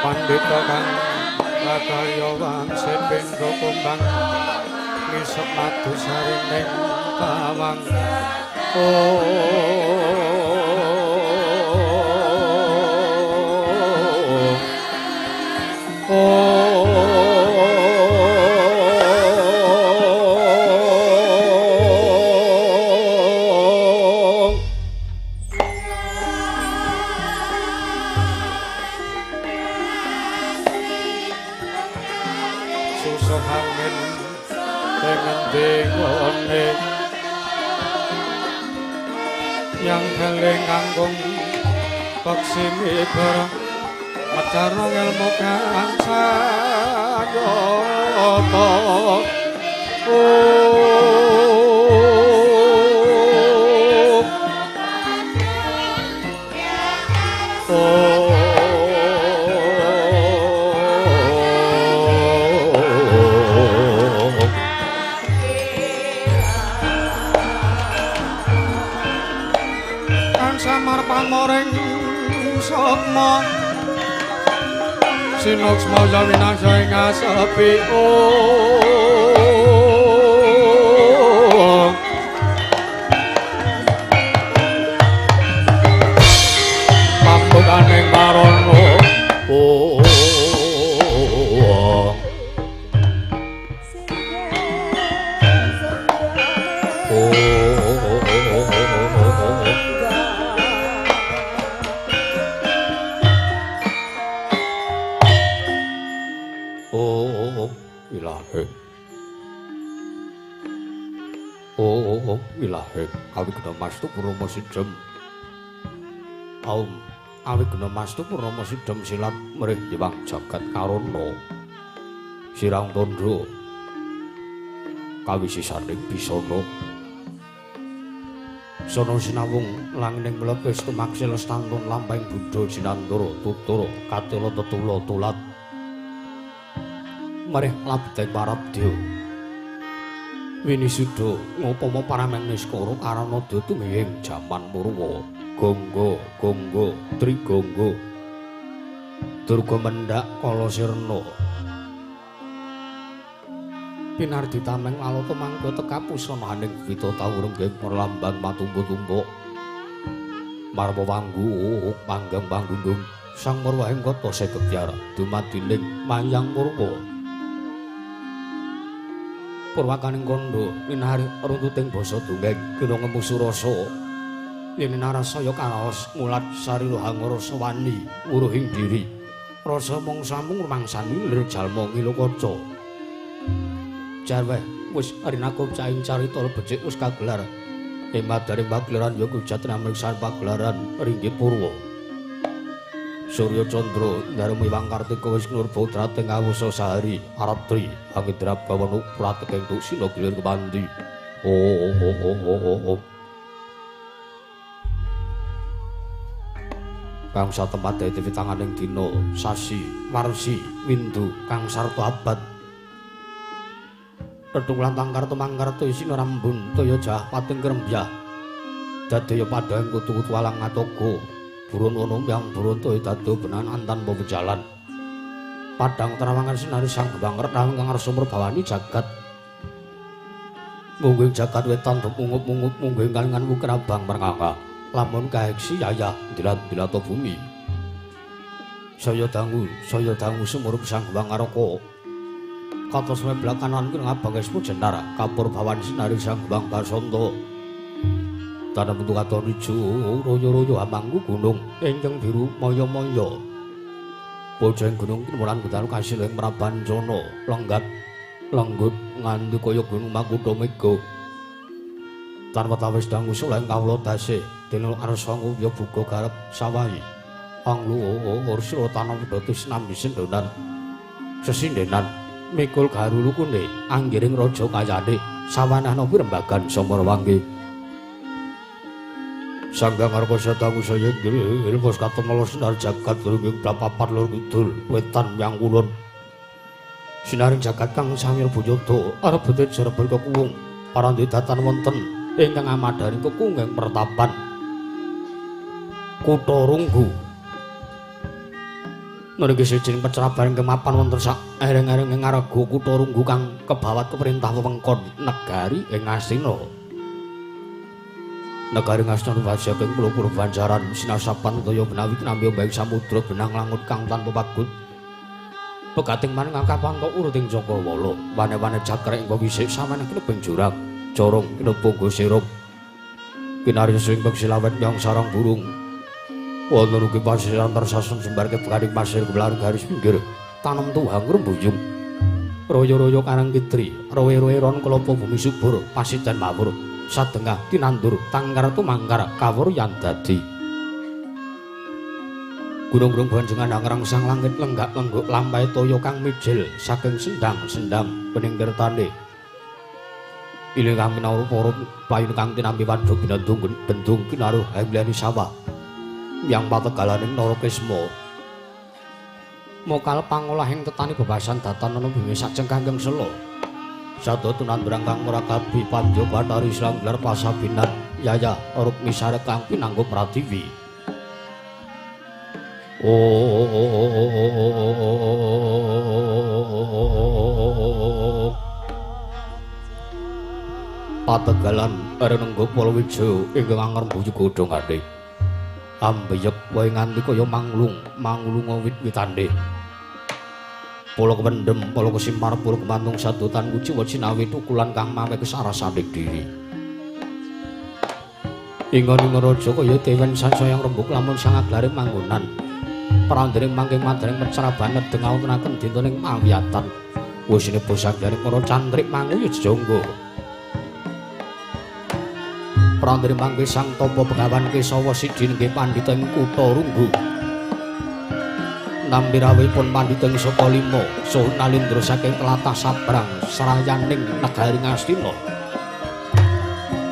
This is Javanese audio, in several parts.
Pandhita kang kakaya wangse pindha kumbang ngisep madu sarining tawang. Yang keling kangkung peksi miber Mecarno ngelmu kang sanyata. Samar pamoring sukma sinuksma winasya ing asepi. Pambukaning marana. Ilahe awigna mastu purnama sidhem. Aum awigna mastu purnama sidhem silat mrih nyewang jagat karana. Sirang tandha kawisisaning bisana. Sono sinawung langining mlebes tumaksil stantun lampahing buddha jinantara tutara katela tetula tulat mrih labdeng parabdya. Winisuda ngupama parameng niskara karana tumihing jaman Purwa. Gangga gangga trigangga durga mendhak kala sirna. Pinardi tameng lalata mangka tekapusana aning wita tawurung perlambang matumbu-tumbuk. Marwa wanggu panggang panggunggung sang marwahing kota segebyar dumadining mayang Purwa. Purwakaning kandha linahari runtuting basa dongeng kena ngemu surasa yen narasaya karaos mulat sarira hangrasa wani wuruhing diri rasa mung samung rumangsani lir jalma ngilu kaca jarweh wis rinakup caing carita becik wis kagelar emadare pagelaran ya kujat namriksan pagelaran ringgit purwa. Surya Candra Darma Iwang Kartika wis nurba trating awusa sahari aratri angindra bawana prateking tusina gilir kepandi. Oh oh oh oh oh. Kang satempat dadi tanganing dina sasi warsi windu kang sarta abad. Redung lan tangkar tumangkar isina rambun toya jah pating krembyah. Dadaya padhang kutu-kutu alang ngatoga. Burun ono yang burun toya dado benan antan pejalan. Padang terawangan sinari sang gebang renang kang arsa merbawani jagat. Mungging jagat wetan mungup-mungup mungging kalingan wukir abang mernganga. Lamun kaeksi yayah dilat-dilata bumi. Saya dangu sumurup sang gebang araka. Katos meblakanan kirang abang esmu jenar kapur bawan sinari sang gebang basanta. Tanah bentuk katon ijo royo-royo amangku gunung ingkang biru maya-maya. Bojong gunung kimuran gedalu kasil ing Prabancana lenggat lenggut nganti kaya gunung Makutha Mega. Tanpa tawis dangu suleng kawula dasih dene arsa ngupya buka garep sawahi. Angluhur sira tanah wedhus sinambi sendonan. Sesindenan mikul garulukune anggiring raja kayane sawanah nopi rembagan Samarawangi. Sanggang arpa sedangu saya inggil bos katon sinar jagat ringing papat lor kidul wetan yang kulon sinaring jagat kang sangir bujada arep betejar berkekuwung parandi datan wonten ingkang amadharing kekunging pertapan kutha Runggu nriki sijing pecraban kemapan wonten sak ereng-ereng ing ngarga kutha Runggu kang kebawat keperintah wewengkon negari ing Ngastina. Negari Ngastina wajaking puluh banjaran sinasapan toya benawi kinambi ombak samudra benang langut kang tanpa pagut. Pegating maning akapanto uruting cakrawala, wane-wane jakrek ing wisik samane kinebeng jurang, corong kinebung sirup. Kinarya sing peksilawen yang sarang burung. Wonten ugi pasiran tersasun sembarke beganing pasir kebelar garis pinggir, tanem tuhang rembuyung. Royo-royo karang kitri, rowe-rowe ron kelapa bumi subur, pasidan mawur. Sadengah tinandur tangkar tumangkar kawur yang dadi. Gunung-gunung bonjengan ngrangsang langit lenggak-lengguk lampahe toya kang mijil saking sendang-sendang bening tirtane. Iling kang kinawruh para playune kang tinampi waduk binandung bendung kinaruh hemleni sawah. Yang pategalaning Narakisma. Mokal pangolahing tetani bebasan datan ana bumi sajengkang sela. Sada tunandurang kang murakabi pandya Bathari Slanggelar pasabinan yayah Rukmi sarek kang pinanggup Pratiwi. Pategalan renengga Palawija ingkang angrembuyu godhongane. Ambeyek wae nganti kaya manglung, manglunga wit-witane. Pala kependhem, pala kesimar, pala kemantung sadotan kuciwa cinawi tukulan kang maweh kesarasaning diri. Ingon raja kaya dewen sansaya rembug lamun sangaglare manggonan. Prandene mangke madreng pecraban nedeng awontenaken dintening mawiyatan. Wisine bosagyane para cantrik manguyu jejangga. Prandene mangke sang tapa begawan Kesawa siji nggih pandhita ing kutha Runggu. Nampi rawuhipun pandhita ing saka lima saha nalindra saking tlatah Sabrang srayaning negari Ngastina.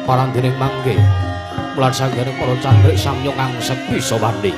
Prandene mangke mulan sanggane para cantrik samya ngangsek bisa wani.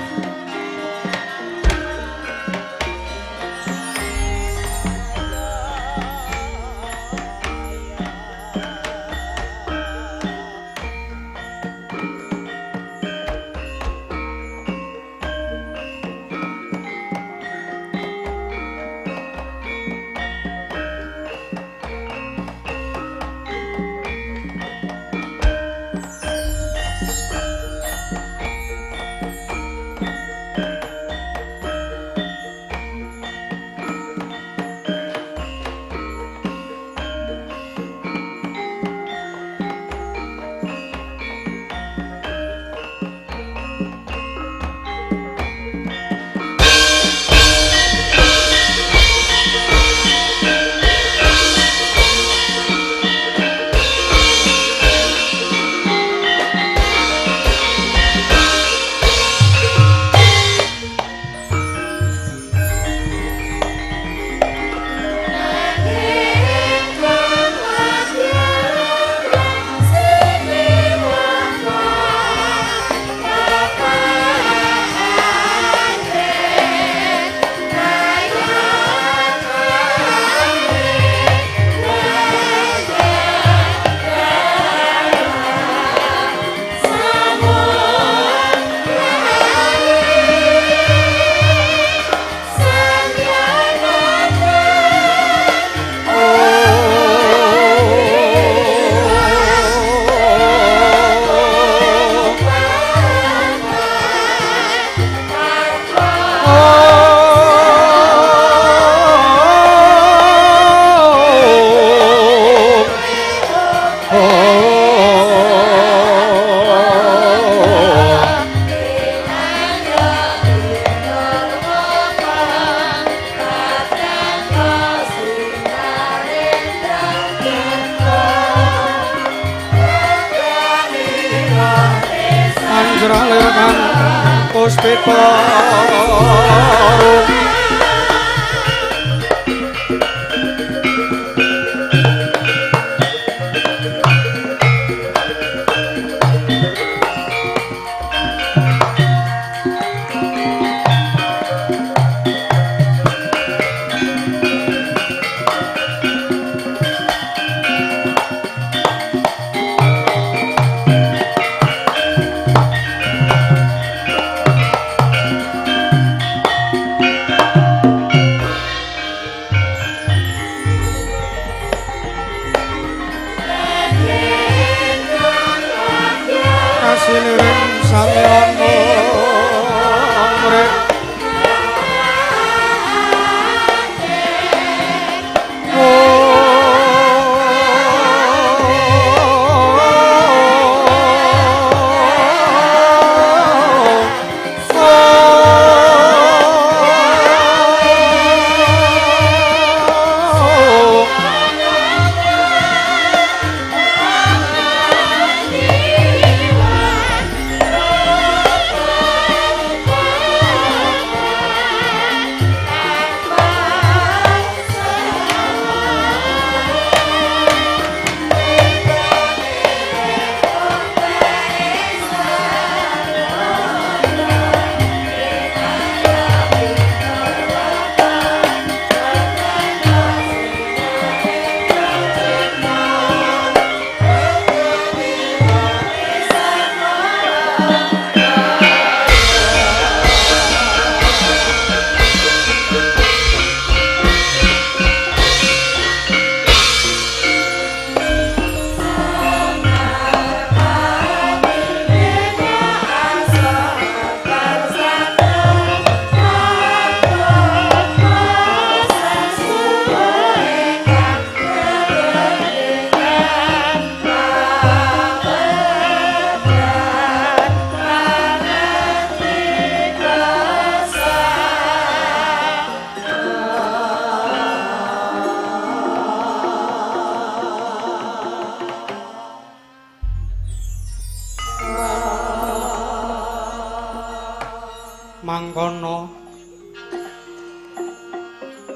Mangkono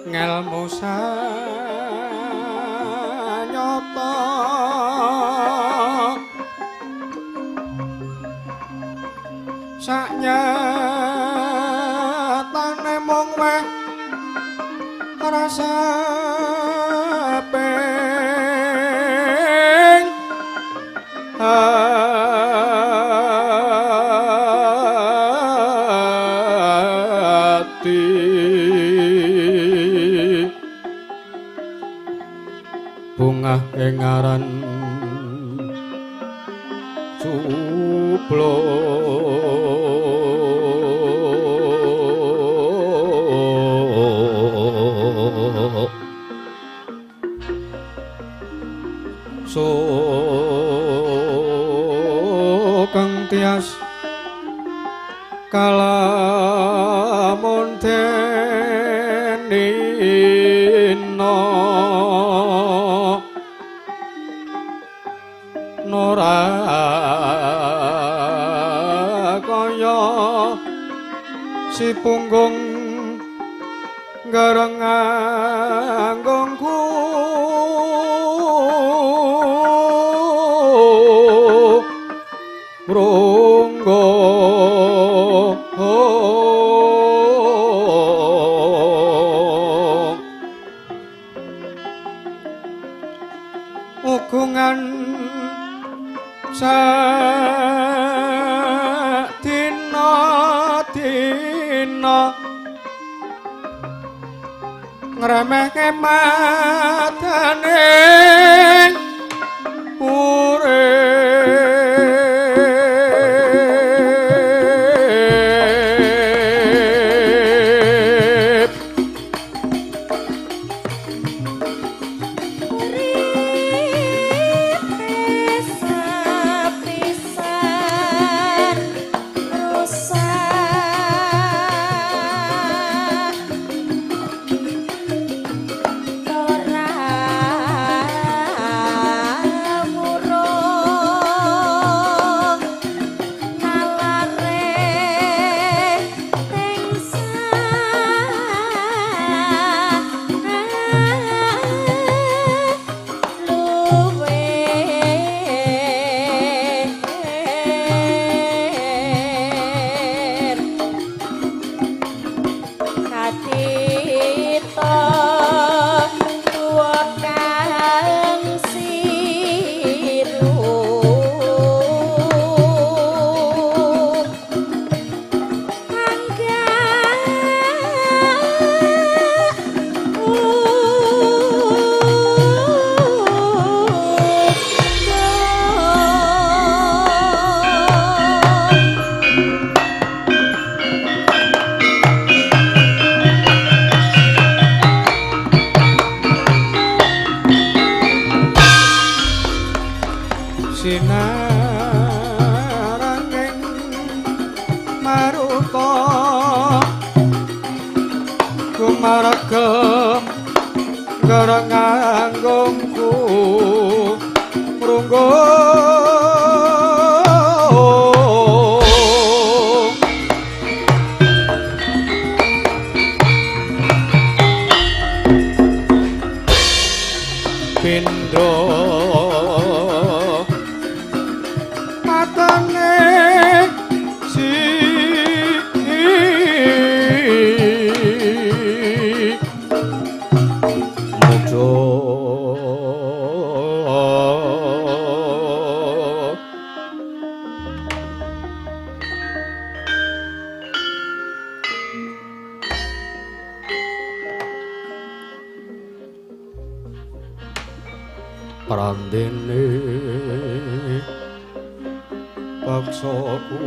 ngelmu sanyata saknyatane mung weh rasa ping ati bungah ing aran cuplo sukeng tias kalamun denina nora kaya si punggung gareng anggongku mrunggo ugungan sadina dina ngremehke matane urip. Sinaranging maruta kumaregem gareng anggongku mrunggo pindho matane si Mukso Prandene paksaku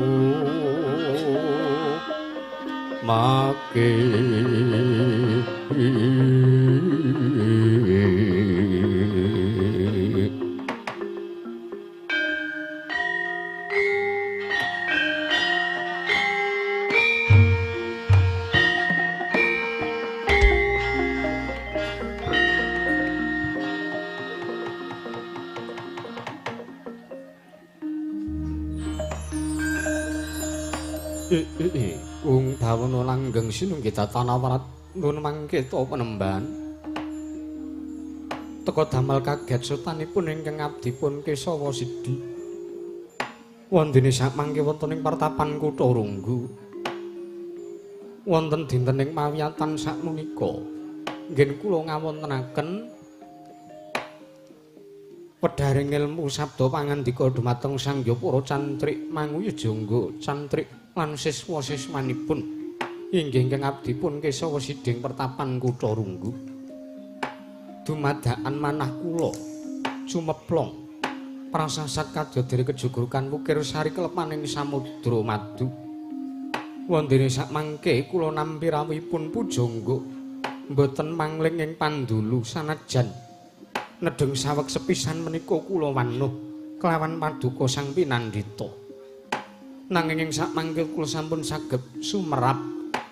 make Langgeng bawana langgeng sinunggih tatana warat nuwun mangke ta penemban. Teka damel kaget sutanipun ingkang abdipun Kesawa Sidi. Wondene sak mangke wonten ing pertapan Kutha Runggu. Wonten dinten ing pawiyatan sakmenika ngen kula ngawontenaken wedharing ilmu sabda pangandika dumateng Sang Hyang Para Cantrik Manguyujangga Cantrik lan siswa-siswanipun inggih ingkang abdipun Kesawa Siding pertapan Kutha Runggu. Dumadakan manah kula cumeplong prasasat kadadiri kejugrukan wukir sari kelepaning samudra madu. Wondene sakmangke kula nampi rawuhipun pujangga mboten mangling ing pandulu sanajan nedheng saweg sepisan menika kula wanuh kelawan paduka Sang Pinandita. Nanging ing sakmangke kula sampun saged sumerap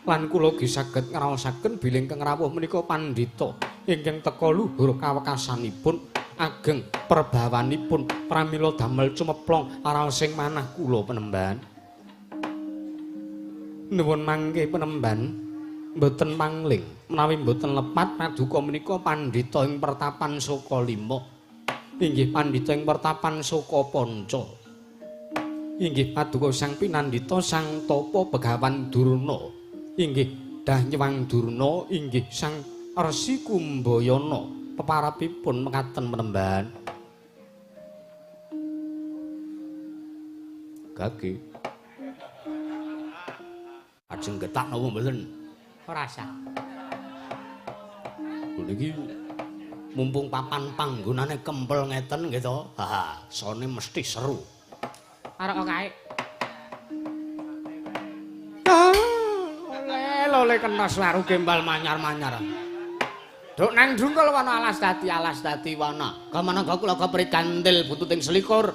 lan kula ugi saged ngraosaken bilih ingkang rawuh menika pandhita ingkang teka luhur kawekasanipun ageng perbawanipun pramila damel cumeplong raosing manah kula penemban. Nuwun mangke penemban mboten mangling menawi mboten lepat paduka menika pandhita ing pertapan Soka Lima, inggih pandhita ing pertapan Soka Panca, inggih paduka Sang Pinandita Sang Tapa Begawan Durna, inggih Dahnywang Durna, inggih Sang Resi Kumbayana. Peparapipun mekaten penemban. Gage ajeng getak napa mboten? Ora sah. Niki mumpung papan panggonane kempel ngeten nggih to. Ha, sone mesti seru. Arek kae. Oleh oleh kena selaru gembal manyar-manyar. Duk nang drungkul wana alas dadi wana. Kamana kula keprit kantil bututing selikur.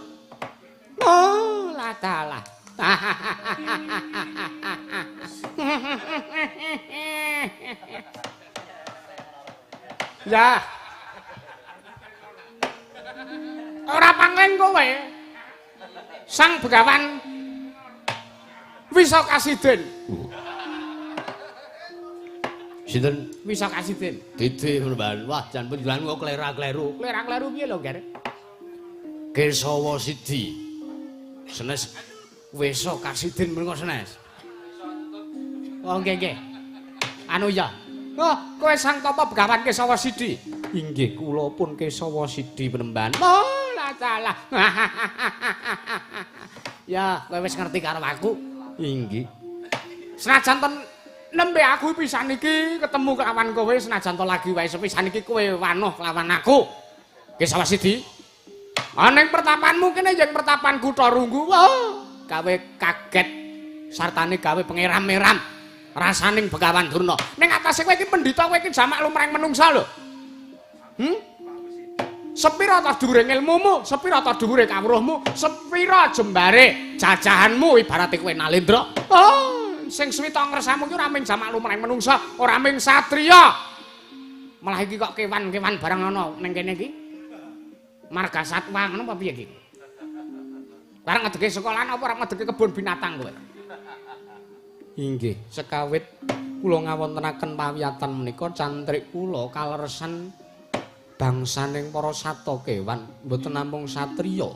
Oh, ladalah. Ya. Ora pangling kowe. Sang Begawan Wisa Kasidin. Sinten? Wisa Kasidin. Didi penemban. Wah, jan panjenengan kok klera-kleru. Klera-kleru piye lho, Ger? Kesawa Sidi. Senes Wisa Kasidin menika senes. Oh, nggih nggih. Anu ya. Oh, kowe Sang Tapa Begawan Kesawa Sidi. Inggih, kula pun Kesawa Sidi penemban. Oh, lah salah. Ya, kowe wis ngerti karo aku. Inggih. Senajan ten nembe aku pisan iki ketemu kelawan kowe, senajan to lagi wae sepisan iki kowe wanuh kelawan aku. Kesawa Sidi. Ana ing pertapanmu kene yen pertapan Kutha Runggu. Oh, gawe kaget sartane gawe pengeram-eram rasaning Begawan Durna. Ning atase kowe iki pendhita, kowe iki jamak lumrahing menungsa lho. Sepira ta dhuwure ilmumu, sepira ta dhuwure kawruhmu, sepira jembare jajahanmu ibarate kowe Nalendra. Oh, sing suwita ngresamu ki ora mung jamak lumrahing menungsa, ora mung satriya. Malah iki kok kewan-kewan barang ana ning kene iki. Marga satwa ngono apa piye iki? Barang ngedeke sekolahan apa ora ngedeke kebun binatang kowe? Inggih, sekawit kula ngawontenaken pawiyatan menika cantrik kula kaleresan bangsaning para sata kewan, mboten namung satriya,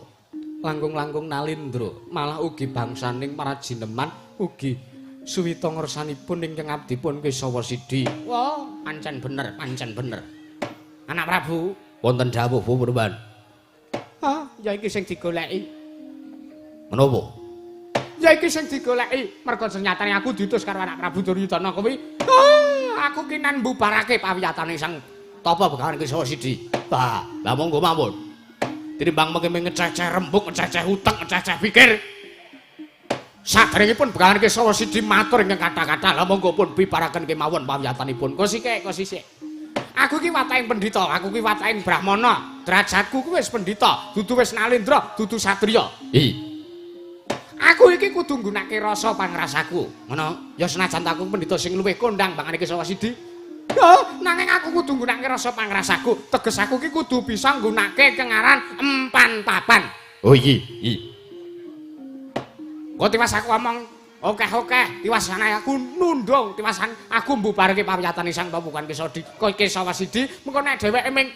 langkung-langkung Nalendra, malah ugi bangsaning para jineman ugi suwita ngersanipun ingkang abdipun Kesawa Sidi. Wah, pancen bener, pancen bener. Anak Prabu, wonten dawuh penemban. Ah, ya iki sing digoleki. Menapa? Ya iki sing digoleki, mergo senyatane aku diutus karo anak Prabu Duryudana kuwi. Ah, aku ki nan mbubarake pawiyatane Sang Tapa Begawan Kesawa Sidi. Wah, lah monggo mawon. Tinimbang mengke ngececeh rembug, ngececeh utek, ngececeh pikir. Saderengipun Begawan Kesawa Sidi matur ingkang kathah-kathah, lah monggo pun bibaraken kemawon pawiyatanipun. Kosike, kosisik. Aku ki wataking pendhita, aku ki wataking brahmana. Derajatku ku wis pendhita, dudu wis Nalendra, dudu satriya. Hi. Aku iki kudu nggunakake rasa pangrasaku. Ngono. Ya senajan aku pendhita sing luwih kondang bangane Kesawa Sidi. Oh, nanging aku kudu nggunakake rasa pangrasaku. Teges aku ki kudu bisa nggunakake kengaran empan papan. Oh iki, iki. Kok tiwas aku omong Okeh-okeh tiwasane aku nundung, tiwasan aku mbubarke pawiyatane Sang Papukan Kesadi. Kesawa Sidi, mengko nek dheweke ming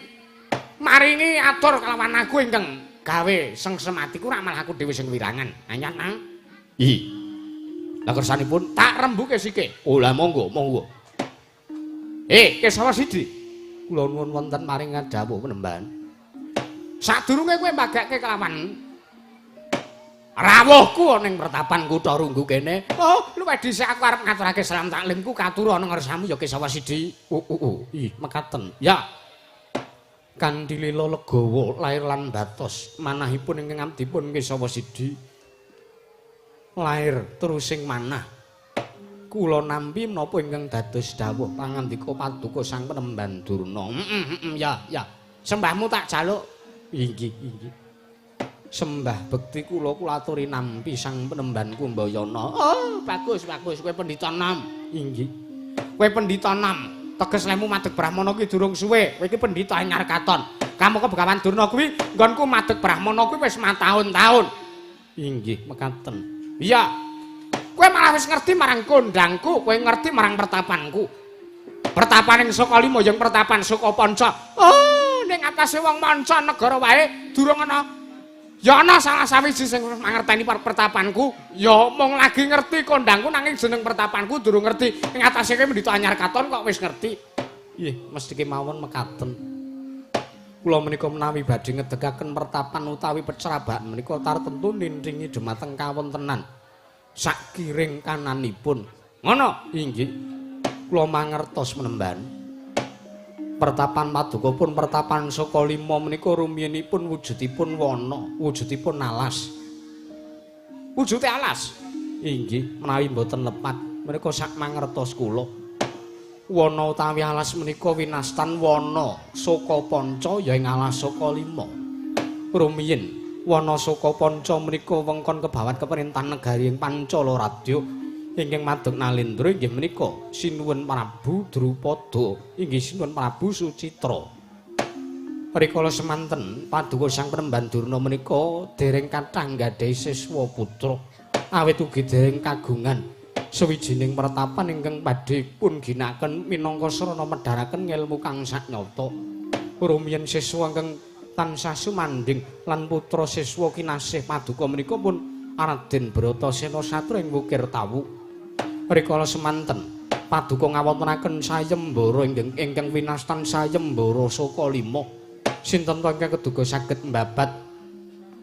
maringi atur kelawan aku ingkang gawe sengsem atiku rak malah aku dhewe sing wirangan. Anyar nang. Ih. Lah kersanipun tak rembuke sike. Oh lah monggo, monggo. Kesawa Sidi. Kula nuwun wonten maring dawuh penemban. Sadurunge kowe mbagake kelawan rawuhku ning pertapan kutha Runggu kene. Oh, luwih dhisik aku arep ngaturake salam taklimku katur ana ngersamu ya Kesawa Sidi. Oh. Ih, mekaten. Ya. Kanthi lila legawa lair lan batos manahipun ingkang abdipun Kesawa Sidi. Lair terusing manah. Kula nampi menapa ingkang dados dawuh pangandika paduka Sang Penemban Durna. Ya, ya. Sembahmu tak jaluk. Inggih, inggih. Sembah bekti kula kula aturi nampi Sang Penemban Kumbayana. Oh, bagus, bagus. Kowe pendhita nom. Inggih. Kowe pendhita nom. Teges lemu madeg brahmana kuwi durung suwe. Kowe iki pendhita anyar katon. Kamangka Begawan Durna kuwi nggonku madeg brahmana kuwi wis mataun-taun. Inggih, mekaten. Iya. Kowe malah wis ngerti marang kondangku, kowe ngerti marang pertapanku. Pertapan ing Saka Lima yang pertapan Saka Panca. Oh, ning atase wong manca negara wae durung ana. Ya ana salah sawiji sing mangerteni pertapanku, ya mung lagi ngerti kondangku nanging jeneng pertapanku durung ngerti. Ing atase kowe mendita anyar katon kok wis ngerti. Ih, mesti kemawon mekaten. Kula menika menawi badhe ngedegaken pertapan utawi pecrabakan menika tartemtu nindingi dumateng kawontenan sakiring kananipun. Ngono? Inggih. Kula mangertos menemban. Pertapan paduka pun pertapan Saka Lima menika rumiyinipun wujudipun wana, wujudipun alas. Wujude alas? Inggih, menawi mboten lepat menika sak mangertos kula. Wana utawi alas menika winastan wana Saka Panca ya ing alas Saka Lima. Rumiyin wana Saka Panca menika wengkon kebawat keperintahan negari ing Pancala Radya. Ingkang madeg Nalendra inggih menika Sinuwun Prabu Drupada, inggih Sinuwun Prabu Sucitra. Rikala semanten paduka Sang Penemban Durna menika dereng kathah nggadahi siswa putra, awit ugi dereng kagungan sawijining pertapan ingkang badhe pun ginakaken minangka sarana medharaken ngelmu kang saknyata. Rumiyin siswa ingkang tansah sumandhing lan putra siswa kinasih paduka menika pun Raden Bratasena Satra ing Wukir Tawu. Rikala semanten paduka ngawontenaken sayembara ingkang winastan sayembara Saka Lima. Sinten to ingkang keduga saged mbabat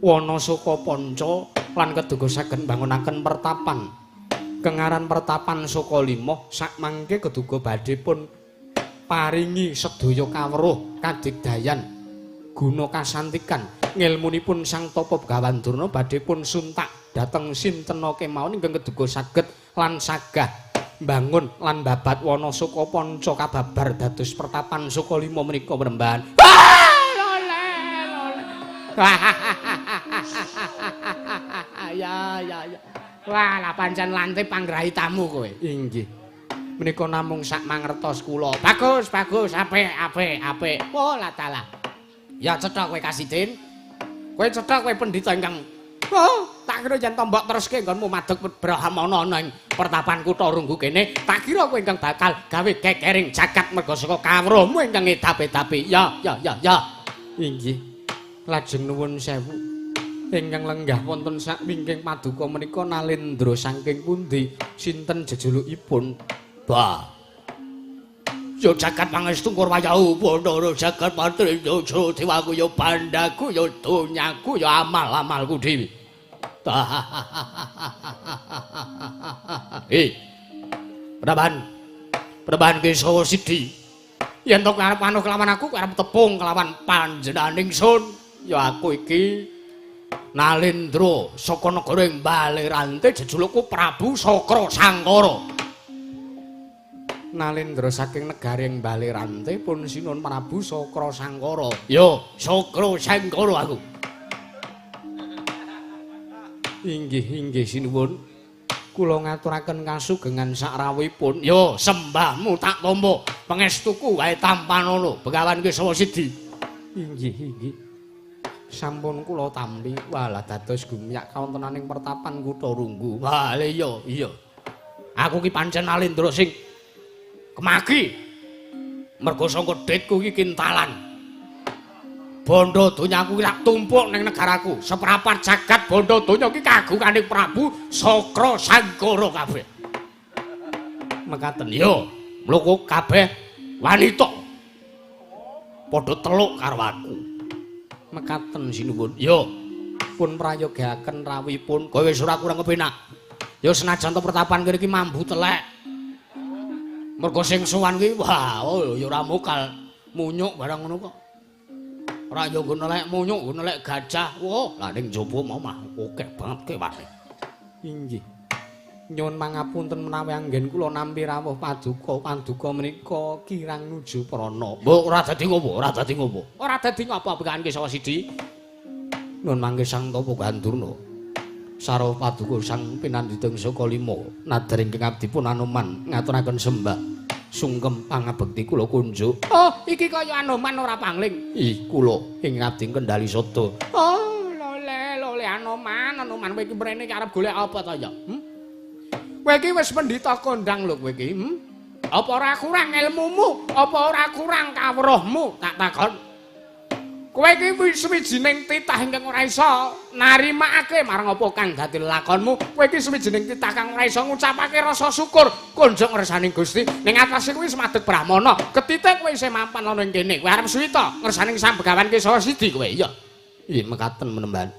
wana Saka Panca lan keduga saged mbangunaken pertapan. Kengaran pertapan Saka Lima sakmangke keduga badhe pun paringi sedaya kawruh kadigdayan guna kasantikan ngelmunipun Sang Tapa Begawan Durna badhe pun suntak dhateng sintena kemawon ingkang keduga saged lan sagah mbangun lan babat wana Saka Panca kababar dados pertapan Saka Lima menika penemban. Ya ya ya. Wah, lah pancen lantip panggrahitamu kowe. Inggih. Menika namung sak mangertos kula. Bagus, bagus, apik, apik, apik. Oh, la dalah. Ya cetha kowe Kasidin. Kowe cetha kowe pendhita ingkang oh, tak kira yen tombok teruske nggonmu madeg brahmana ana ing pertapan kutha Runggu kene, tak kira kowe ingkang bakal gawe kekering jagat merga saka kawruhmu ingkang ngedapi-dapi. Ya, ya, ya, ya. Inggih. Lajeng nuwun sewu. Ingkang lenggah wonten sak wingking paduka menika Nalendra saking pundi? Sinten jejulukipun? Bah. Yo jagat pangestu Kurwayahu Bathara jagat patriya dewaku yo bandaku yo donyaku yo amal-amalku dhewe. Praban Kesawa Sidi. Yen to arep anu kelawan aku arep tepung kelawan panjenengan ingsun. Ya aku iki Nalendra saka negara ing Balerante jejulukku Prabu Sakra Sangkara. Nalendra saking negari ing Balerante pun sinuwun Prabu Sakra Sangkara. Ya, Sakra Sangkara aku. Inggih, inggih sinuwun. Kula ngaturaken kasugengan sakrawuhipun. Ya, sembahmu tak tampa. Pangestuku wae tampanana Begawan Kesawa Sidi. Inggih, inggih. Sampun kula tampi. Walah dados gumyak kawontenaning pertapan kutha Runggu. Wah, iya, iya. Aku ki pancen Nalendra sing kemagi. Mergo sangka dhitku ki kintalan. Bondo donyaku ki lak tumpuk ning negaraku. Seprapat jagat bondo donya ki kagungane Prabu Sakra Sangkara kabeh. Mekaten ya, mluku kabeh wanita padha teluk karo aku. Mekaten sinuwun. Ya, pun prayogaken rawuhipun. Kowe wis ora kurang kepenak. Ya senajan to pertapan kene iki mambu telek. Mergo sing sowan ki wah, oh, ya ora mokal munyuk barang ngono kok. Ora ya nggo nelek munyuk, nggo nelek gajah. Wah, lah ning njaba mau mah akeh banget kewane. Inggih. Nyuwun pangapunten menawi anggen kula nampi rawuh paduka, paduka menika kirang nuju prana. Mbok ora dadi ngopo, ora dadi ngopo. Ora dadi ngopo pikan Kesawa Sidi. Nyuwun mangke Sang Tapa Gandurna. Sarwa paduka sang pinandhita saka lima nadar ingkang abdi pun Anoman ngaturaken sembah sungkem pangabekti kula kunjuk. Oh, iki kaya Anoman ora pangling. Ih, kula ing abdi kendali sada. Oh, lole lole Anoman, Anoman kowe iki mrene iki arep golek apa to ya? Hmm? Kowe iki wis pendhita kondang lho kowe iki. Hmm? Apa ora kurang ilmumu? Apa ora kurang kawruhmu? Tak takon. Kowe iki wis suwijining titah ingkang ora iso narimakake marang apa kang dadi lakonmu. Kowe iki suwijining titah kang ora iso ngucapake rasa syukur kunjuk ngersaning Gusti. Ning atase kuwi wis madeg brahmana. Ketitik kowe isih mampan ana ing kene. Kowe arep suwita ngersaning Sang Begawan Kesawa Sidi kowe. Iya. Iya mekaten menemban.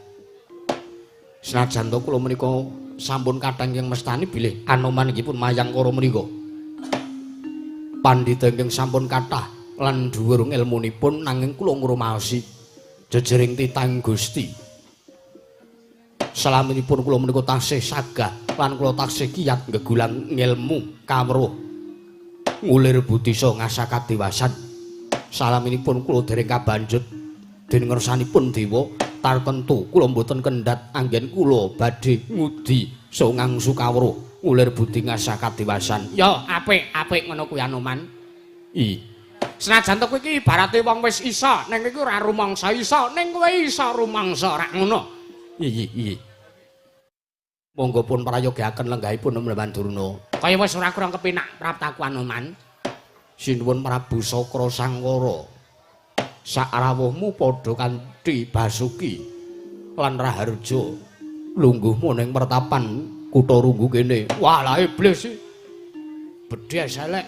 Senajan to kula menika sampun kathah ingkang mestani bilih Anoman iki pun mayangkara menika. Pandhita ingkang sampun kathah lan dhuwur ilmunipun nanging kula ngrumaosi jejering titahing Gusti. Salaminipun kula menika taksih sagah lan kula taksih kiyat nggegulang ngilmu kawruh ngulir budi saha ngasah kadiwasan. Salaminipun kula dereng kabanjut dening ngersanipun dewa tartemtu kula mboten kendhat anggen kula badhe ngudi saha ngangsu kawruh ngulir budi ngasah kadiwasan. Ya apik, apik ngono kuwi Anoman. I Senajan to kowe iki ibarate wong wis isa, ning iki ora rumangsa isa, ning kowe isa rumangsa ora ngono. Iya, iya. Monggo pun prayogaken lenggahipun Nemban Durna. Kaya wis ora kurang kepenak praptaku Anoman. Sinuwun Prabu Sakra Sangkara. Sakrawuhmu padha kanthi Basuki lan Raharja lungguhmu ning pertapan kutha Runggu kene. Wah, lah iblis iki. Bedhes elek.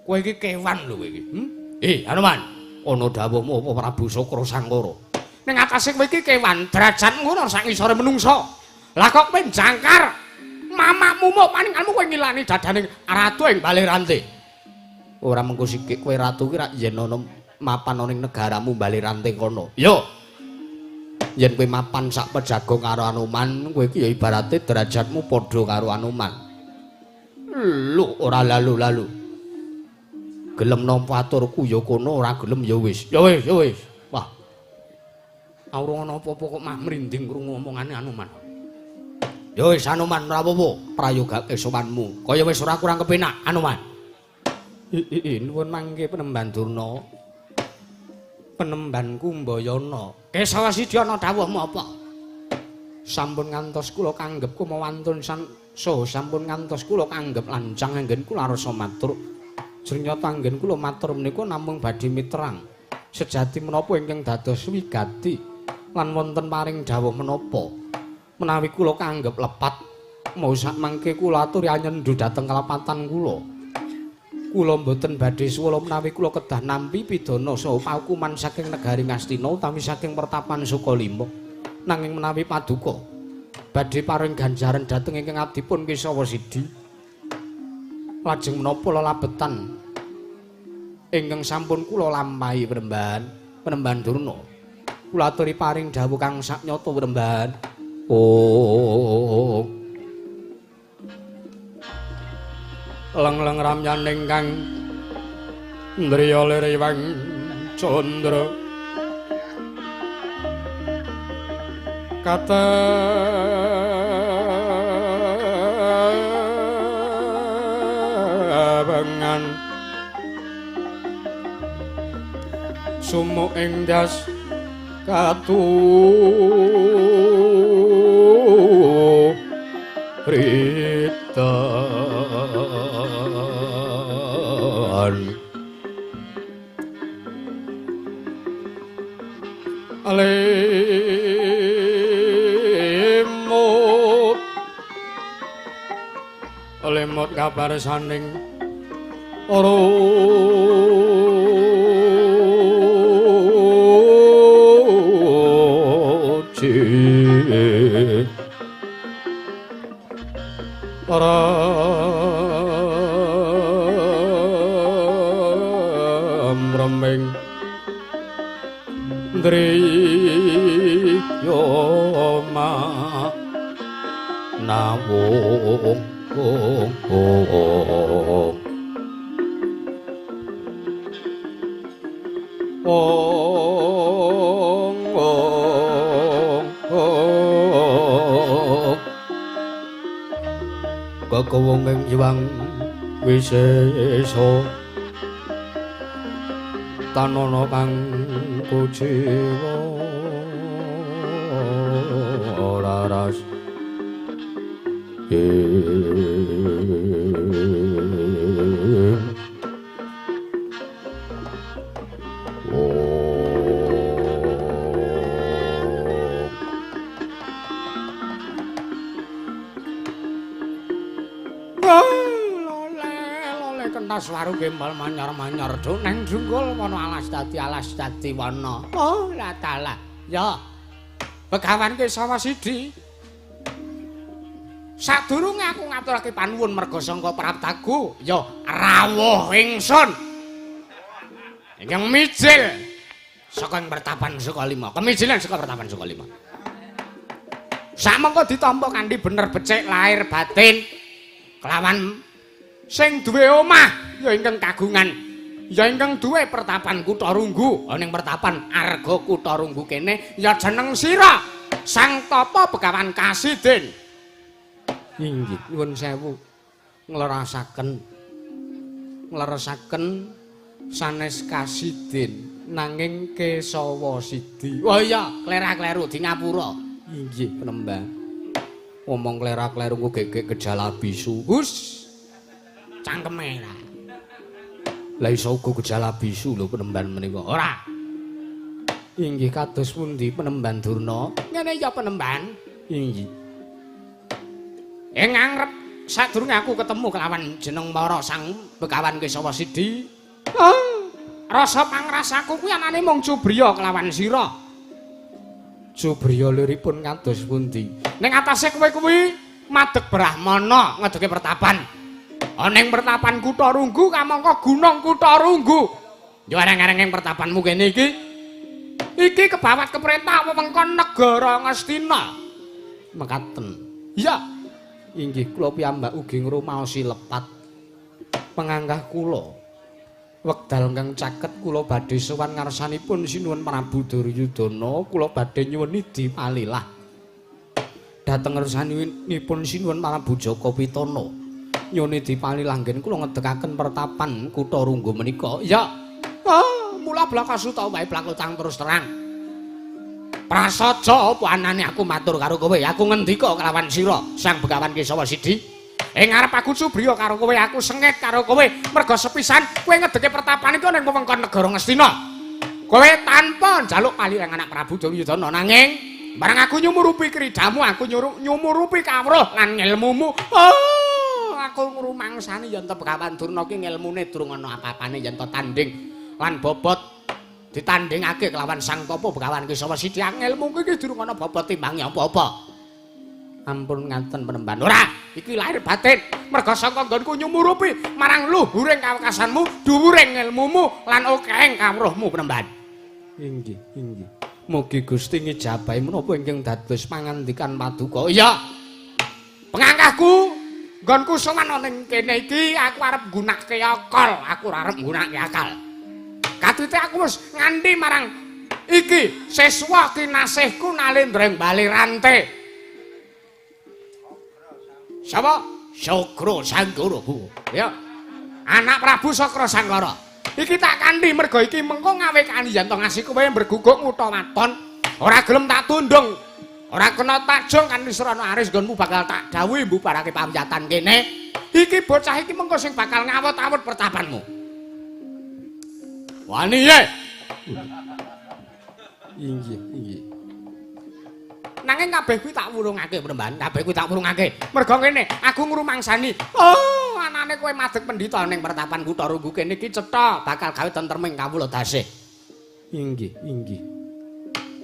Kowe iki kewan lho kowe iki. Hmm? Anoman, ana dawuhmu apa Prabu Sakra Sangkara? Ning atase kowe iki kewan, derajatmu ngono sak ngisore menungsa. Lah kok kowe jangkar mamakmu mok paningalmu kowe ngilani dadaning ratu ing Bale Rante. Ora mengko sikik kowe ratu ki rak yen ana mapan ana ning negaramu Bale Rante kono. Yo. Yen kowe mapan sak pejago karo Anoman, kowe iki ya ibarate derajatmu padha karo Anoman. Lho, ora lalu-lalu. Gelem nampa aturku ya kono, ora gelem ya wis. Ya wis, ya wis. Wah. Ora ana apa-apa kok mah mrinding krungu omongane Anoman. Ya wis Anoman ora apa-apa, prayogake sowanmu. Kaya wis ora kurang kepenak Anoman. Nuwun mangke Penemban Durna. Penemban Kumbayana. Kesawa Sidi ana dawuhmu apa? Sampun ngantos kula kanggep kumawantun saha sampun ngantos kula kanggep lancang anggen kula rasa matur. Jrenyata anggen kula matur menika namung badhe miterang sejati menapa ingkang dados wigati lan wonten paring dawuh menapa. Menawi kula kanggep lepat mau sak mangke kula aturi anyendu dhateng kalepatan kula. Kula mboten badhe suwala menawi kula kedah nampi pidana saha paukuman saking negari Ngastina utawi saking pertapan Sukalima. Nanging menawi paduka badhe paring ganjaran dhateng ingkang abdipun Kesawa Sidi, lajeng menapa lelabetan ingkang sampun kula lampahi Penemban, Penemban Durna. Kula aturi paring dawuh kang saknyata Penemban. Oh. Leng-leng ramyaning kang ndriya liriwang candra katebengan Sumuk ing das katu ritan lemut lemut kabar saning ram reming driyo nawung ong ong ong kekewung ing Hyang Wisesa tanana kang kuciwa laras. Kentas waru gembal manyar-manyar do neng junggul wana alas dadi wana. Oh la taala. Ya. Begawan Kesawa Sidi. Sadurunge aku ngaturake panuwun merga sangka praptaku ya rawuh ingsun. Ingkang mijil saka ing pertapan Sukalima. Kemijilan saka pertapan Sukalima. Samangka ditampa kanthi bener becik lahir batin kelawan sing duwe omah ya ingkang kagungan ya ingkang duwe pertapan Kutha Runggu ana ing pertapan Arga Kutha Runggu kene ya jeneng sira Sang Tapa Begawan Kasidin. Inggih nyuwun sewu nglerasaken sanes Kasidin nanging Kesawa Sidi. Oh iya klera-kleru di ngapura. Inggih penembang omong klera-kleru ku gegek gejala bisu. Hus cangkeme lah. Lah iso uga gejala bisu lho penemban menika. Ora. Inggih kados pundi penemban Durna? Ngene ya penemban. Inggih. Ing ngarep sadurunge aku ketemu kelawan jeneng Mara Sang Begawan Kesawa Sidi. Oh, rasa pangrasaku kuwi anane mung cubriya kelawan sira. Cubriya liripun kados pundi? Ning atase kowe kuwi madeg brahmana ngedeke pertapan. Ana ing pertapan Kutha Runggu kamangka gunung Kutha Runggu. Yo areng-areng ing pertapanmu kene iki. Iki kebawat keperintah wewengkon negara Ngastina. Mekaten. Iya. Inggih kula piyambak ugi ngrumaosi lepat. Penganggah kula wekdal ingkang caket kula badhe sowan ngarsanipun Sinuwun Prabu Duryudana, kula badhe nyuwun nidi palilah. Dhateng ngarsanipun Sinuwun Prabu Jaka Pitana. Nyuwun dipalilah nggen kula ngedekaken pertapan Kutha Runggu menika. Ya. Ah, mula blakasuta wae blakutang terus terang. Prasaja apa anane aku matur karo kowe? Aku ngendika kelawan sira, Sang Begawan Kesawa Sidi. Ing ngarep aku cubriya karo kowe, aku sengit karo kowe. Merga sepisan kowe ngedeke pertapan iku ning wewengkon negara Ngastina. Kowe tanpa njaluk palilah anak Prabu Duryudana nanging bareng aku nyumurupi kridamu, aku nyumurupi kawruh lan ngelmumu. Oh, aku ngrumangsani yen to Begawan Durna ki ngelmune durung ana apa-apane yen to tanding lan bobot ditandingake kelawan Sang Tapa Begawan Kesawa Sidi. Ngelmu iki durung ana bobot timbange apa-apa. Ampun ngaten penemban. Ora, iki lahir batin. Merga saka nggonku nyumurupi marang luhuring kawekasanmu, dhuwuring ngelmumu lan okehing kawruhmu penemban. Inggih, inggih. Mugi Gusti ngijabahi menapa ingkang dados pangandikan paduka. Iya. Pengangkahku nggonku sowan ana ning kene iki aku arep nggunakake akal, aku ora arep nggunakake akal. Katite aku wis nganti marang iki siswa kinasihku Nalendra ing bali rante. Sapa? Sakra Sangkara. Ya. Anak Prabu Sakra Sangkara. Iki tak kanthi mergo iki mengko ngawekani yen to ngasih kowe mberguguk ngutha waton. Ora gelem tak tundung. Ora kena takjung kan Srana Aris nggonmu bakal tak dawuhi mbubarake pamyatan kene. Iki bocah iki mengko sing bakal ngawut-awut pertapanmu. Wani ye. Inggih, inggih. Nanging kabeh kuwi tak wurungake, Premban. Kabeh kuwi tak wurungake. Mergo ngene, aku ngrumangsani. Oh, anane kowe madeg pendhita ning pertapan kutha Runggu kene iki cetha bakal gawe tentreming kawula dasih. Inggih, inggih.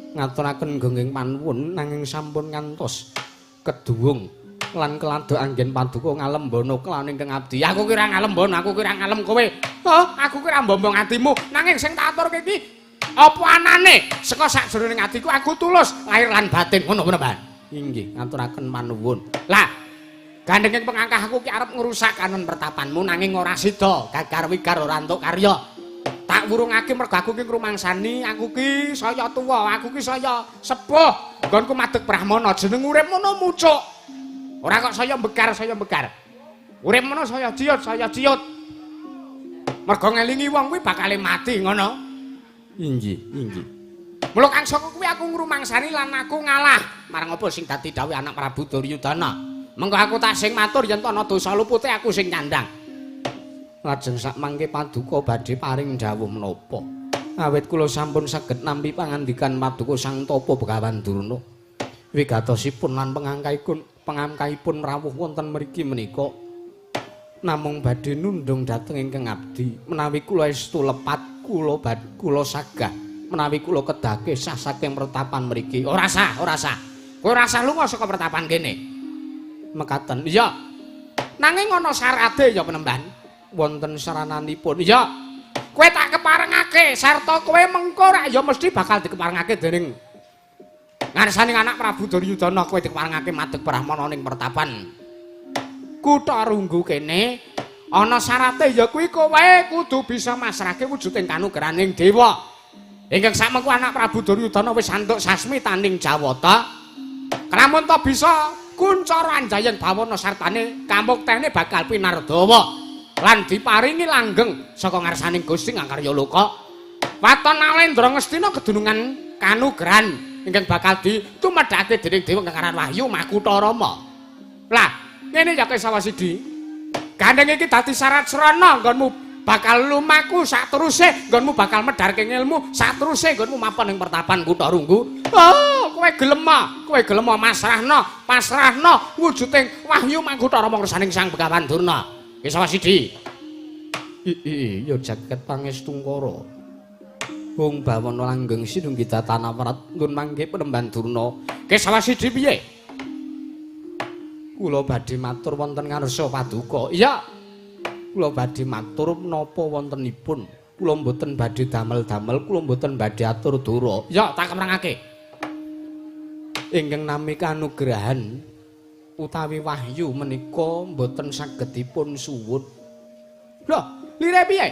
Ngaturaken gonggeng panuwun nanging sampun ngantos keduwung lan keladuk anggen paduka ngalembana kelawan ingkang abdi. Aku kira ngalembana, aku kira ngalem kowe. Oh, aku kira mbombong atimu. Nanging sing tak aturke iki apa anane saka sakjroning atiku aku tulus lahir lan batin ngono Premban. Inggih, ngaturaken panuwun. Lah, gandenging pengangkah aku ki arep ngrusak kanon pertapanmu nanging ora sida, gagar wigar ora entuk karya. Tak wurungake mergo aku ki ngrumangsani, aku ki saya tuwa, aku ki saya sepuh. Nggonku madeg brahmana jeneng urip ngono mucuk. Ora kok saya begar, saya begar. Urip ngono saya ciut, saya ciut. Mergo ngelingi wong kuwi bakale mati ngono. Inggih, inggih. Mula kang saka kuwi aku ngrumangsani lan aku ngalah. Marang apa sing dadi dawuh anak Prabu Duryudana. Mengko aku tak sing matur yen ana dosa lupute aku sing nyandang. Lajeng sak mangke paduka badhe paring dawuh menapa? Awit kula sampun saged nampi pangandikan paduka Sang Tapa Begawan Durna. Wigatosipun lan pengangkaipun rawuh wonten mriki menika namung badhe nundung dhateng ingkang abdi. Menawi kula estu lepat kula sagah menawi kula kedake sah saking pertapan mriki. Ora sah, ora sah. Kowe ora sah lunga saka pertapan kene. Mekaten. Iya. Nanging ana syarate ya Penemban. Wonten sarananipun. Iya. Kowe tak keparengake sarta kowe mengko rak ya mesti bakal dikeparengake dening ngarsane anak Prabu Duryudana. Kowe dikeparengake madeg brahmana ning pertapan kutha Runggu kene. Ana syarate ya kuwi kowe kudu bisa masrahke wujuding kanugrahaning dewa. Ingkang sakmengku anak Prabu Duryudana wis antuk sasmitaning Jawata. Kelamun ta bisa kuncara anjayen bawana sartane kamuktene bakal pinardawa lan diparingi langgeng saka ngarsaning Gusti Ngakarya Loka. Waton Nalendra Ngastina kedunungan kanugrahan ingkang bakal ditumedhake dening dewa kang aran Wahyu Makutha Rama. Lah, ngene ya Kesawa Sidi. Gandeng iki dadi syarat srana nggonmu bakal lumaku sakteruse, nggonmu bakal medharke ilmu sakteruse, nggonmu mapan ing pertapan kutha Runggu. Oh, kowe gelem, kowe gelem masrahna, pasrahna wujuding Wahyu Makutha Rama ngersaning Sang Begawan Durna. Kesawa Sidi. Iya jagat pangestungkara. Hung bawana langgeng sinunggita tanawrat nggon mangke Penemban Durna. Kesawa Sidi piye? Kula badhe matur wonten ngarsa paduka. Iya. Kula badhe matur menapa wontenipun. Kula mboten badhe damel-damel, kula mboten badhe atur dura. Iya, tak kemerangake. Ingkang nami kanugrahan utawi wahyu menika mboten saged dipun suwun. Lho, lire piye?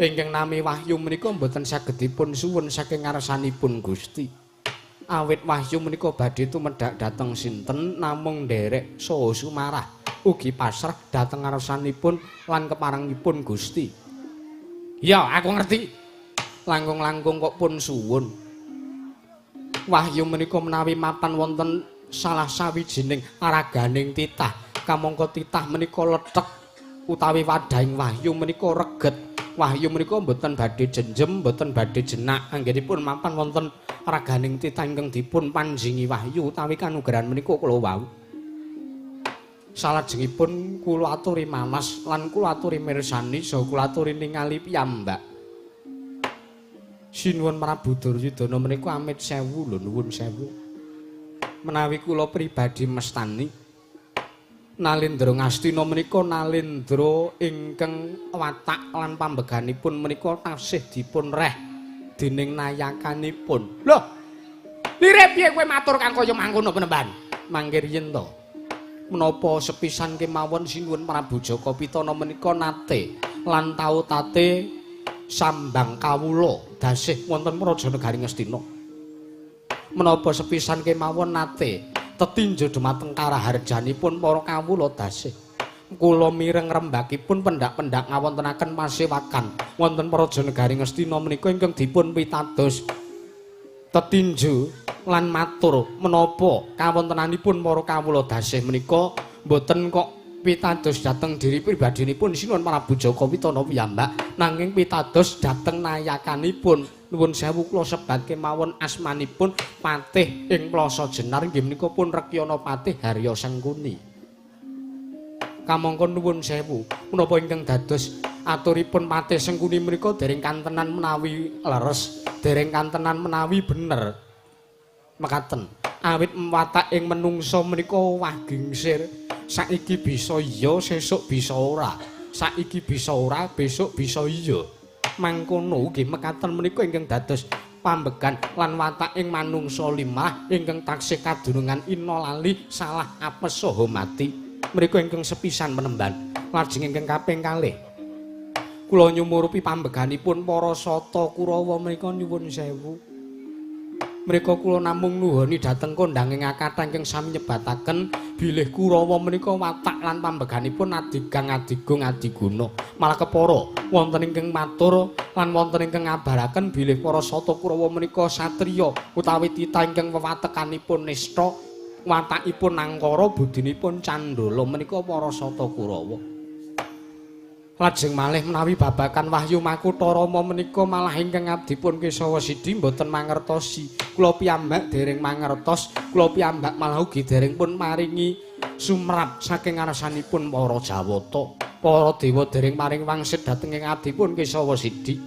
Ingkang nami wahyu menika mboten saged dipun suwun saking ngarsanipun Gusti. Awit wahyu menika badhe tumedhak dhateng sinten namung nderek saha sumarah ugi pasrah dhateng ngarsanipun lan keparengipun Gusti. Ya, aku ngerti. Langkung-langkung kok pun suwun. Wahyu menika menawi mapan wonten salah sawijining raganing titah, kamangka titah menika lethek utawi wadahing wahyu menika reget. Wahyu menika mboten badhe jenjem, mboten badhe jenak anggenipun mapan wonten raganing titah ingkang dipun panjingi wahyu utawi kanugrahan menika kula wau. Salajengipun kula aturi mamas lan kula aturi mirsani saha kula aturi ningali piyambak. Sinuwun Prabu Duryudana menika amit sewu lho, nuwun sewu. Menawi kula pribadi mestani Nalendra Ngastina menika nalendra ingkang watak lan pambeganipun menika tasih dipun reh dening nayakanipun. Lho, lire piye kowe matur kang kaya mangkono Penemban? Mangke riyen to. Menapa sepisan kemawon Sinuwun Prabu Jaka Pitana menika nate lan tau tate sambang kawula dasih wonten Praja Negari Ngastina. Menapa sepisan kemawon nate tetinjo dumateng karaharjanipun para kawula dasih. Kula mireng rembakipun pendak-pendak ngawontenaken pasewakan wonten Praja Negari Ngastina menika ingkang dipun pitados tetinju lan matur menapa kawontenanipun para kawula dasih menika mboten kok pitados dhateng diri pribadinipun Sinuwun Prabu Jaka Witana piyambak, nanging pitados dhateng nayakanipun. Nuwun sewu kula sebat kemawon asmanipun Patih ing Plaza Jenar inggih menika pun Rekyana Patih Harya Sengkuni. Kamangka nuwun sewu menapa ingkang dados aturipun Patih Sengkuni menika dereng kantenan menawi leres, dereng kantenan menawi bener. Mekaten awit watak ing menungsa menika wah gingsir. Saiki bisa iya, sesuk bisa ora. Saiki bisa ora, besok bisa iya. Mangkono nggih mekaten menika ingkang dados pambegan lan watak ing manungsa limrah ingkang taksih kadunungan ina lali salah apes saha mati. Mriku ingkang sepisan menemban. Lajeng ingkang kaping kalih kula nyumurupi pambeganipun para Sata Kurawa menika nyuwun sewu. Mrika kula namung nuhoni dhateng kondhanging akathah ingkang sami nyebataken bilih Kurawa menika watak lan pambeganipun adigang adigung adiguna. Malah kepara wonten ingkang matur lan wonten ingkang ngabaraken bilih para Sata Kurawa menika satriya utawi titah ingkang wewatekanipun nista, watakipun angkara, budinipun candala menika para Sata Kurawa. Lajeng malih menawi babakan Wahyu Makutha Rama menika malah ingkang abdipun Kesawa Sidi mboten mangertosi. Kula piyambak dereng mangertos, kula piyambak malah ugi dereng pun maringi sumrap saking ngarsanipun para Jawata. Para dewa dereng paring wangsit dhateng ing abdipun Kesawa Sidi.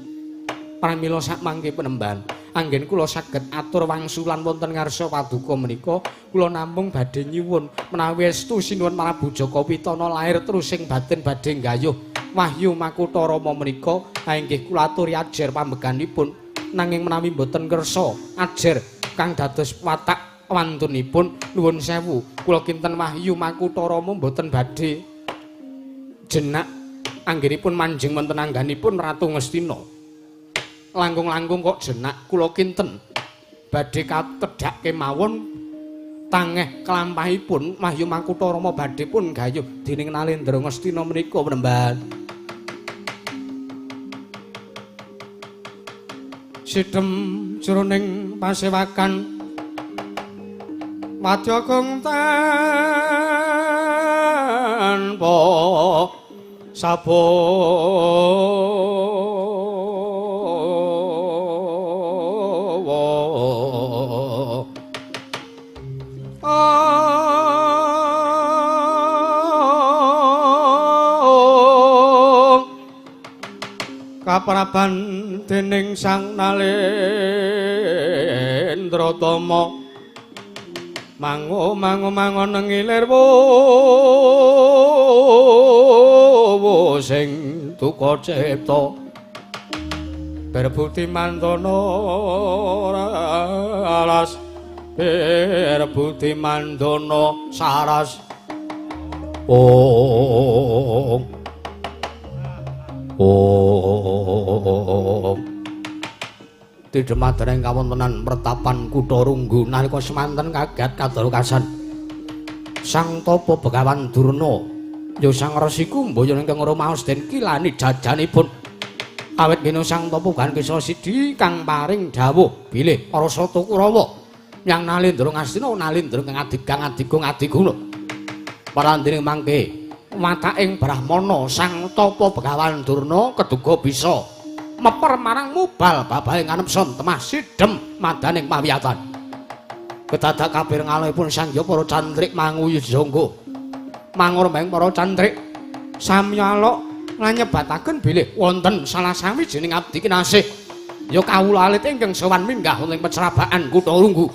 Pramila sakmangke penemban, anggen kula saged atur wangsulan wonten ngarsa paduka menika, kula namung badhe nyuwun menawi estu Sinuwun Prabu Jaka Witana lair terus sing batin badhe nggayuh Wahyu Makutha Rama menika inggih kula aturi ajer pambeganipun. Nanging menawi mboten kersa ajer kang dados watak wantunipun, nuwun sewu kula kinten Wahyu Makutha Rama mboten badhe jenak anggenipun manjing wonten angganipun Ratu Ngastina. Langkung-langkung kok jenak kula kinten badhe katedhak kemawon tangeh kelampahipun Wahyu Makutha Rama badhe pun gayuh dening Nalendra Ngastina menika penemban. Sidhem jroning pasewakan wadya kang tanpa sabawa. Kapraban dening Sang Nalendra Tama mango mango mangon ngilir wo sing duka cipta berbukti mandana alas berbukti mandana saras. Om Om Tidhemadereng kawontenan pertapan Kutha Runggu nalika semanten kaget kadarokasan Sang Tapa Begawan Durna ya Sang Resi Kumbayana ingkang rumaos den kilani jajanipun. Awit ngene Sang Tapa Begawan Kesawa Sidi kang paring dawuh bilih para Sata Kurawa nyang Nalendra Ngastina Nalendra kang adigang adigung adiguna. Parandene mangke wataking Brahmana Sang Tapa Begawan Durna keduga bisa meper marang mubal babahe nganepson temah sidhem madaning pawiyatan. Kedadak kabeh ngalihipun Sang Hyang para cantrik manguyu jangga. Mangurmeng para cantrik sami alok lan nyebataken bilih wonten salah sawijining abdi kinasih ya kawula alit ingkang sowan minggah wonten pecrabaan Kutha Runggu.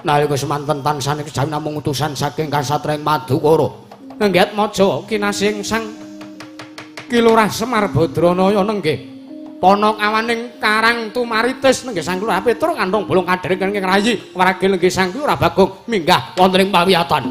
Nalika semanten tansah kejawi namung utusan saking kasatriyan Madukara. Nenggiat maja kinasih Sang Ki Lurah Semar Badranaya nenggih pana kawaning Karang Tumaritis nenggih Sang Lurah Petruk kantong bolong kadhereng ing rayi waragil nenggih Sang Lurah Bagong minggah wonten ing pawiyatan.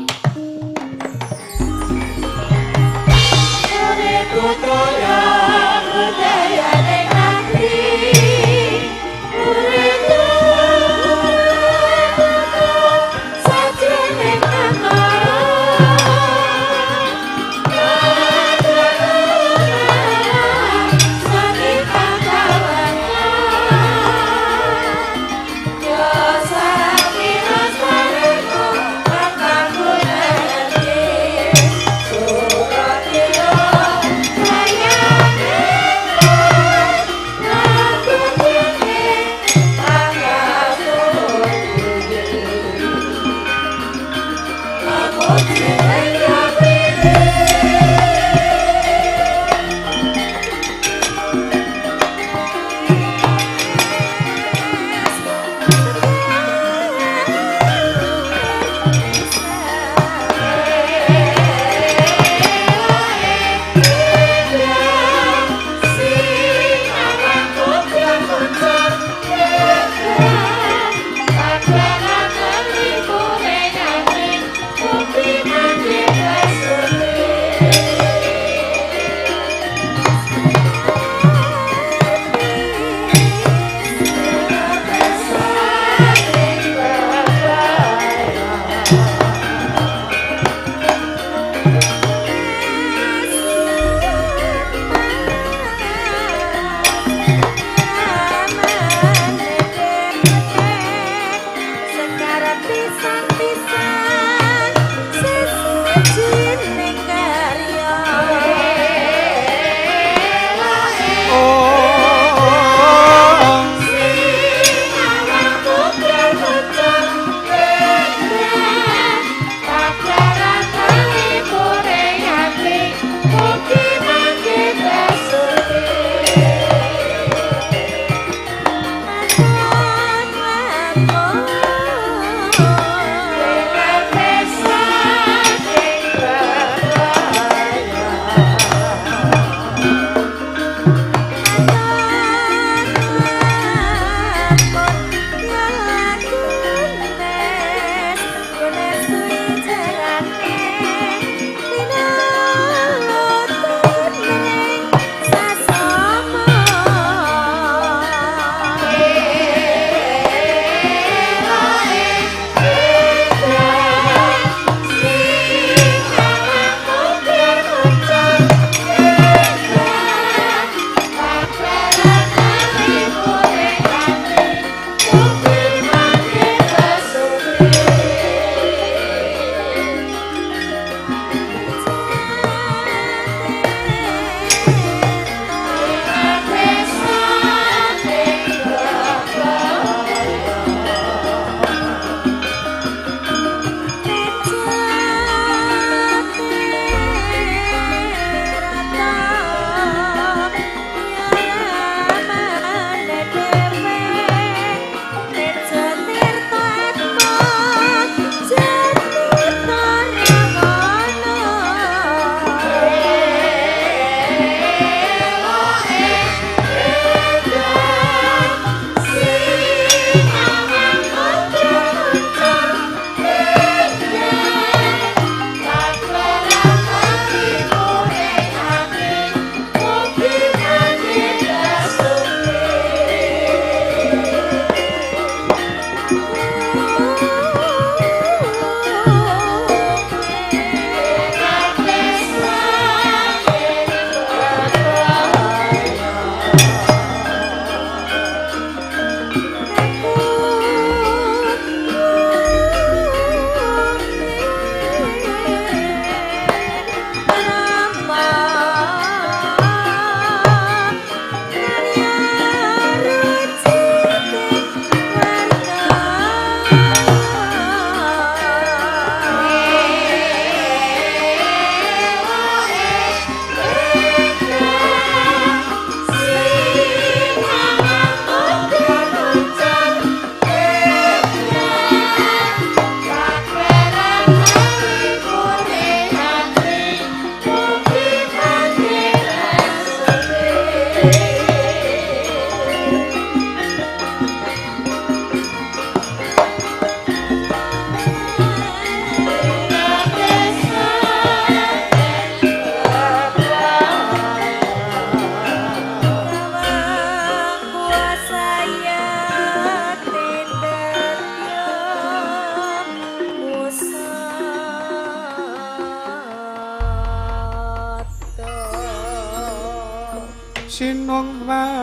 Sinung mati,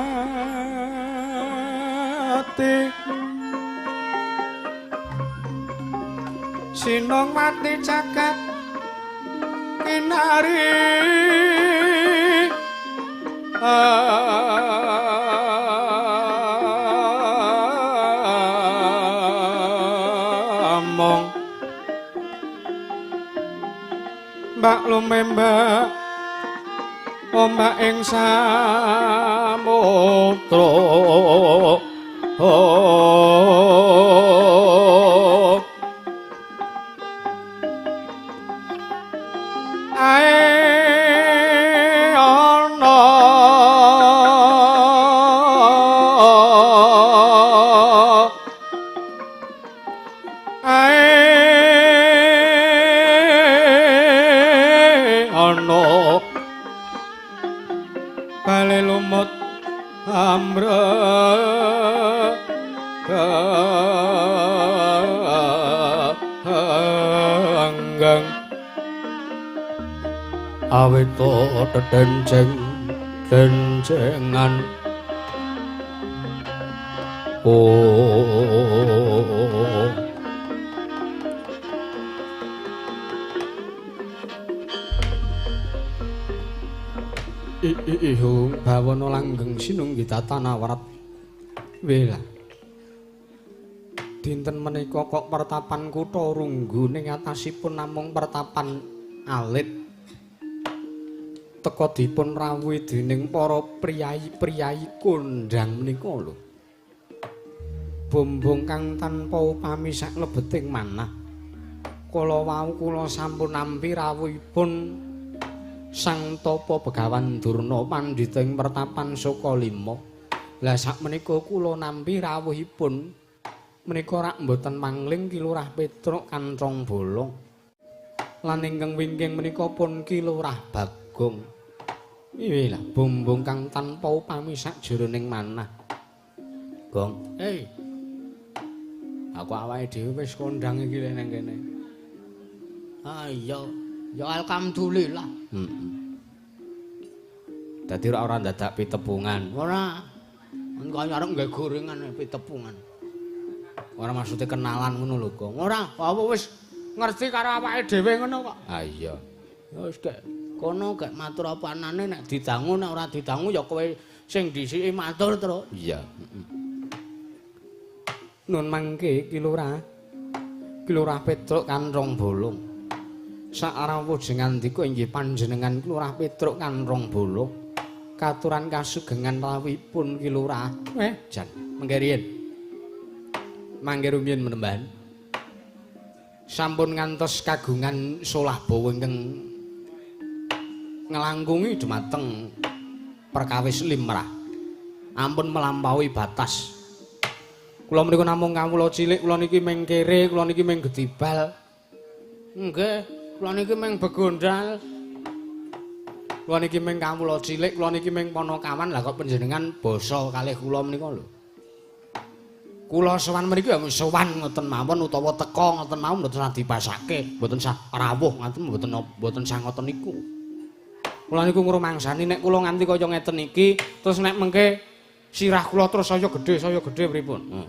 sinung mati jagat kinari. Among mbak lumembak ombak ing samudra. Ae ana ae ana bale lumut amre anggang awito dedenceng dencengan. Oh ihung bawana langgeng sinunggi tatana warat wela. Dinten menika kok pertapan kutha Runggu ning atasipun namung pertapan alit. Teka dipun rawuhi dening para priyayi-priyayi kondhang menika lho. Bombong kang tanpa upami saklebeting manah. Kala wau kula sampun nampi rawuhipun Sang Tapa Begawan Durna pandhita ing pertapan Sukalima. Lah sakmenika kula nampi rawuhipun menika rak mboten mangling Ki Lurah Petruk Kanthong Bolong. Lan ingkang wingking menika pun Ki Lurah Bagong. Iya lah bombong kang tanpa upami sakjroning manah. Gong, hei. Aku awake dhewe wis kondang iki ning kene. Ah iya, ya alhamdulillah. Heeh. Dadi ora ndadak pitepungan. Ora. Engko arep nggawe gorengan pitepungan. Ora maksude kenalan ngono lho, Gong. Ora, apa wis ngerti karo awake dhewe ngono kok. Ah iya. Ya wis gek kono gek matur apa anane nek didangu nek ora didangu ya kowe sing dhisiki matur, Truk. Iya. Nun mangke Ki Lurah. Ki Lurah Petruk Kanthong Bolong. Sarawuh ngandika inggih panjenengan Ki Lurah Petruk Kanthong Bolong. Katuran kasugengan rawuhipun Ki Lurah. Jan mangke riyin. Mangke rumiyin menemban. Sampun ngantos kagungan solah bawa ingkang nglangkungi dumateng perkawis limrah. Ampun melampaui batas. Kula menika namung kawula cilik, kula niki mung kere, kula niki mung gedibal. Nggih, kula niki mung begondal. Kula niki mung kawula cilik, kula niki mung ponokawan. Lah kok panjenengan basa kalih kula menika lho. Kula sowan mriki ya sowan ngoten mawon utawa teka ngoten mawon mboten sah dipasake, mboten sah rawuh ngoten mboten sah ngoten niku. Kula niku ngrumangsani nek kula nganti kaya ngeten iki, terus nek mengke sirah kula terus saya gede pripun?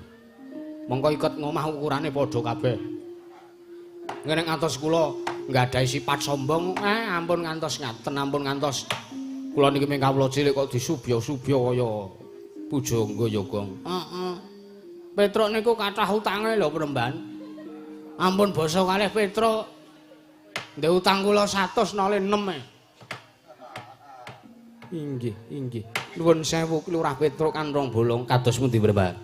Mongko iket ngomah ukurane padha kabeh. Nek ngantos kula nggadahi sifat sombong, ampun ngantos ngaten, ampun ngantos kula niki mung kawula cilik kok disubya-subya kaya pujangga ya, Gong. Heeh. Petruk niku kathah utange lho, Premban. Ampun basa kalih Petruk. Ndek utang kula 100 nole 6 e. Inggih, inggih. Nuwun sewu Ki Lurah Petruk Kanthong Bolong kados pundi Premban?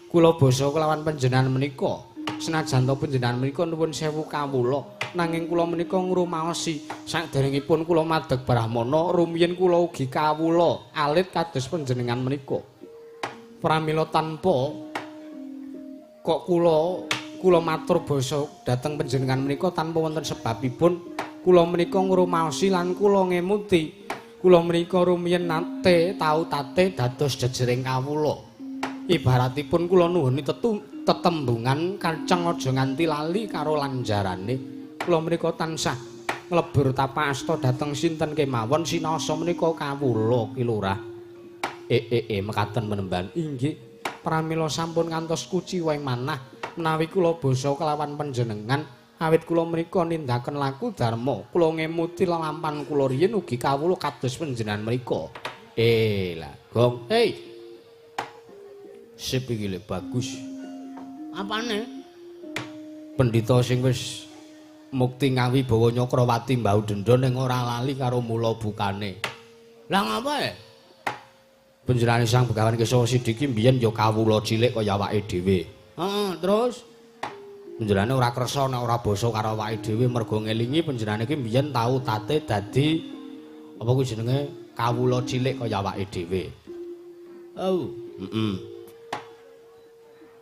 Kula basa kelawan panjenengan menika. Senajan to panjenengan menika nuwun sewu kawula, nanging kula menika ngrumaosi saderengipun kula madeg brahmana rumiyin kula ugi kawula alit kados panjenengan menika. Pramila tanpa kok kula matur basa dhateng panjenengan menika tanpa wonten sebabipun kula menika ngrumaosi lan kula ngemuti kula menika rumiyin nate tau tate dados jejering kawula. Ibaratipun kula nuhuni tetembungan kacang aja nganti lali karo lanjarane. Kula menika tansah nglebur tapa asta dhateng sinten kemawon sinasa menika kawula Ki Lurah. Mekaten menemban. Inggih. Pramila sampun ngantos kuciwa ing manah menawi kula basa kelawan panjenengan awit kula menika nindaken laku dharma kula ngemuti lelampan kula riyin ugi kawula kados panjenengan menika. Lah gong. Hei. Sip iki lho bagus. Apane? Pendhita sing wis mukti ngawi bawa Nyakrawati mbau dendha ning ora lali karo mula bukane. Lah ngapa e? Panjenengane Sang Begawan Kesawa Sidiki mbiyen ya kawula cilik kaya awake dhewe. Heeh, terus panjenengane ora kersa nek ora basa karo awake dhewe mergo ngelingi panjenengane iki mbiyen tau tate dadi apa kuwi jenenge kawula cilik kaya awake dhewe. Oh, heeh.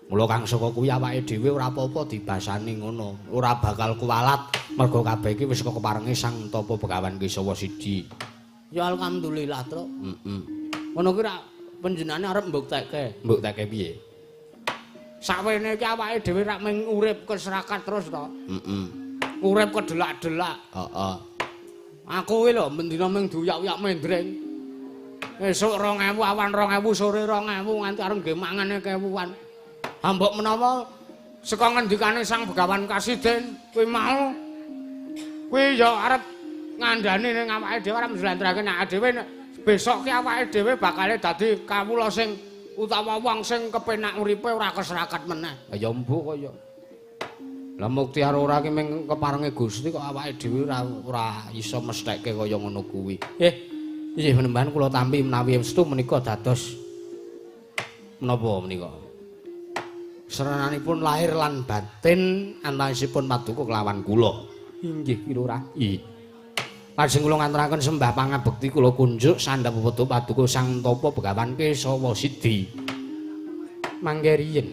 Mula kang saka kuwi awake dhewe ora apa-apa dibasani ngono, ora bakal kuwalat mergo kabeh iki wis keparenge Sang Tapa Begawan Kesawa Sidi. Ya alhamdulillah, Truk. Heeh. Ngono kuwi rak panjenengane arep mbuktekke. Mbuktekke piye? Sakwene iki awake dhewe rak mung urip keserakat terus to. Heeh. Urip kedelak-delak. Heeh. Aku kuwi lho mendina mung diuyak-uyak mendring. Esuk 2000, awan 2000, sore 2000 nganti arep nggih mangane kewuan. Ha mbok menawa saka ngendikane Sang Begawan Kasiden kuwi mau kuwi ya arep ngandani ning awake dhewe arep njlentrehake nek dhewe besok ki awake dhewe bakale dadi kawula sing utawa wong sing kepenak uripe ora keserakat meneh. Ya mbuh kaya. Lah mukti karo ora ki mung keparenge Gusti kok awake dhewe ora iso mestheke kaya ngono kuwi. Inggih menembahan kula tampi menawi estu menika dados menapa menika? Serenanipun lahir lan batin antawisipun paduka kelawan kula. Inggih Ki Lurah. Nggih. Lajeng kula nganturaken sembah pangabekti kula kunjuk sandhap pepedu paduka Sang Tapa Begawan Kesawa Sidi. Mangke riyin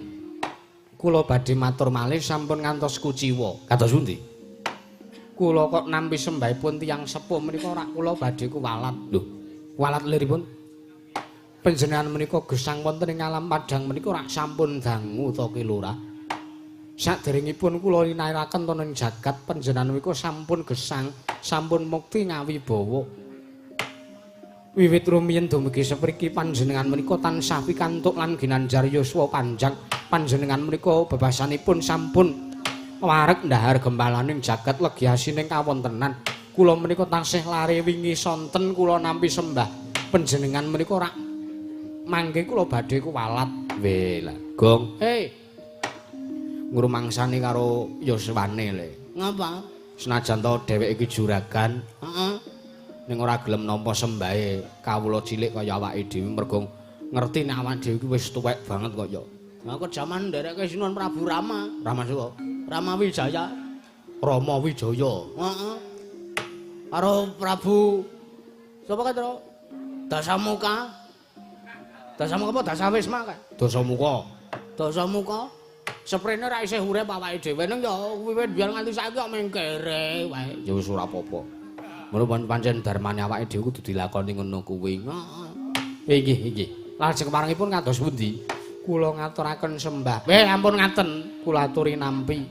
kula badhe matur malih sampun ngantos kuciwa. Kados pundi? Kula kok nampi sembahipun tiyang sepuh menika ora kula badhe kuwalat. Lho, kuwalat liripun? Panjenengan menika gesang wonten ing alam padhang menika ora sampun dangu to Ki Lurah. Saderengipun kula linarakaken wonten ing jagat panjenengan menika sampun gesang, sampun mukti ngawibawa. Wiwit rumiyin dumugi sepriki panjenengan menika tansah pikantuk lan ginanjar yuswa panjang. Panjenengan menika bebasanipun sampun wareg ndahar gembalaning jagat legi asining kawontenan. Kula menika tansih lare wingi sonten kula nampi sembah panjenengan menika ora mangke kula badhe kuwalat. Weh lah, gong. Hei. Ngrumangsani karo yuswane le. Ngapa? Senajan to dheweke iki juragan, heeh. Ning ora gelem nampa sembahe kawula cilik kaya awake dhewe mergo ngerti nek awake dhewe iki wis tuwek banget kok ya. Lah kok jaman ndereke Sinuwun Prabu Rama. Rama sapa? Rama Wijaya. Rama Wijaya. Heeh. Karo Prabu sapa kae, Tru? Dasamuka. Dasamuka apa Dasawisma kae? Dasamuka. Dasamuka. Seprene ra isih urip awake dhewe ning ya wiwit biyen nganti saiki kok mung kere wae. Ya wis ora apa-apa. Mula pancen dharmane awake dhewe kudu dilakoni ngono kuwi. Heeh. Inggih, inggih. Lajeng keparengipun kados pundi? Kula ngaturaken sembah. Ampun ngaten, kula aturi nampi.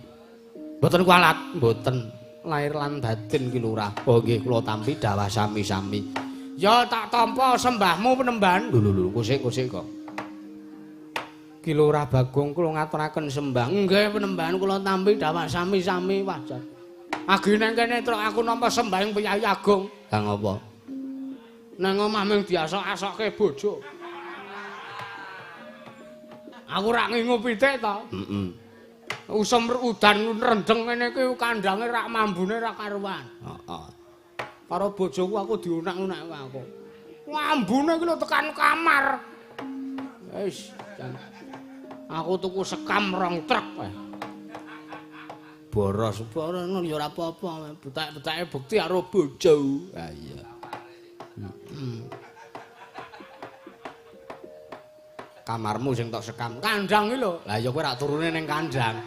Mboten kualat, mboten. Lahir lan batin Ki Lurah. Oh nggih, kula tampi dawah sami-sami. Ya tak tampa sembahmu penemban. Lho lho lho, kosik-kosik kok. Ki Lurah Bagong kula ngaturaken sembah. Nggih penemban kula tampi dawah sami-sami wajar. Agi nang kene truk aku nampa sembah ing Priyayi Agung. Lah ngopo? Nang omah mung diasok-asokke bojo. Aku rak ngingu pitik to. Heeh. Usum udan rendeng ngene iki kandange rak mambune rak karuan. Heeh. Karo bojoku aku diunak-unak aku. Mambune iki lho tekan kamar. Wis, aku tuku sekam rong truk. Boros, boros ngono ya ora apa-apa, betak-betake bukti karo bojo. Ha iya. Kamarmu sing tok sekam. Kandang iki lho. Lah ya kowe rak turune ning kandang.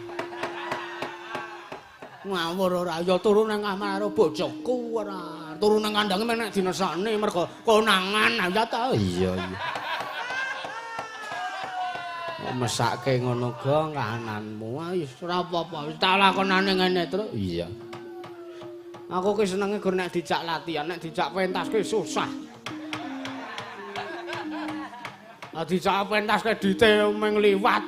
Ngawur ora ya turu nang kamar karo bojoku ora. Turu nang kandange nek dinesane mergo konangan ya ta. Iya iya. Mesake ngono gong kahananmu. Wis ora apa-apa, wis tak lakonane ngene terus. Iya. Aku ki senenge gur nek dijak latihan, nek dijak pentas ki susah. Dicak pentas kredite mung liwat.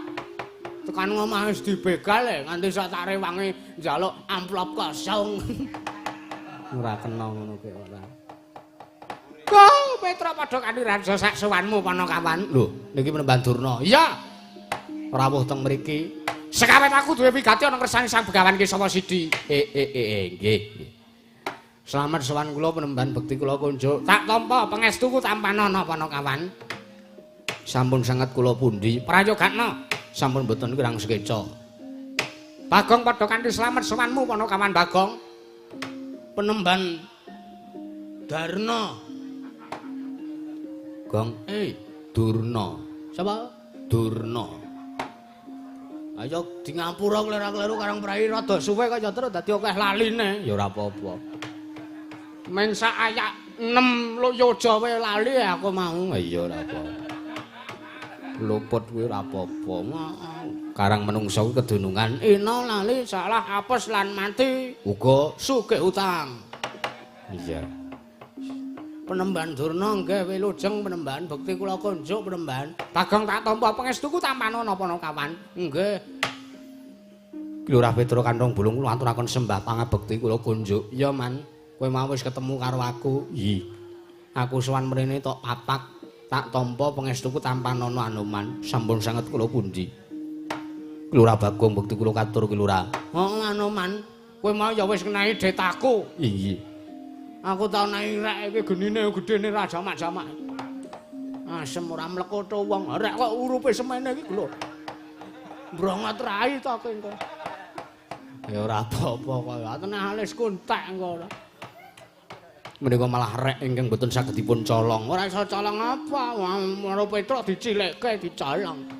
Tekan omah wis dibegal e nganti sak tak rewangi njaluk amplop kosong. Ora kena ngono ki ora. Go Petruk padha kanthi raja sak sowanmu Panakawan. Lho, niki Penemban Durna. Iya. Rawuh teng mriki. Sekawet aku duwe wigati ana kersane Sang Begawan Kesawa Sidi. Nggih. Slamet sowan kula Penemban bekti kula kunjuk. Tak tampa pangestuku tampanana Panakawan. Sampun sanget kula pundi? Prayogakna. Sampun mboten kirang sekeca. Bagong padha kanthi slamet sowanmu Panakawan Bagong. Penemban Darna. Gong, Durna. Sapa? Durna. Ayo di ngapura klera-kleru karang prai rada suwe kaya terus dadi akeh laline. Ya ora apa-apa. Men sak ayak 6 yoja wae lali aku mau. Iya ora apa-apa. Luput kuwi ora apa-apa. Karang menungsa kuwi kedunungan. Ina lali salah apes lan mati. Uga sugih utang. Iya. Penemban Durna nggih wilujeng Penemban bekti kula kunjuk Penemban. Bagong tak tampa pangestuku tampanana Panakawan. Nggih. Ki Lurah Petruk Kantong Bulung kula aturaken sembah pangabekti kula kunjuk. Iya Man, kowe mau wis ketemu karo aku. Iya. Aku sowan mrene tok papak tak tampa pangestuku tampanana Anoman. Sampun sanget kula pundi? Ki Lurah Bagong bekti kula katur Ki Lurah. Oh Anoman, kowe mau ya wis ngenahi detaku. Iya. Aku tau naik rek iki genine gedene ra jamak-jamak. Asem ora mlekoto wong. Rek kok urupe semene iki lho. Mbrongot rai to kowe engko. Ya ora apa-apa kaya tenah alis kuntek engko ora. Menika malah rek ingkang mboten saged dipun colong. Ora iso colong apa? Wong Petruk dicilikke dicolong.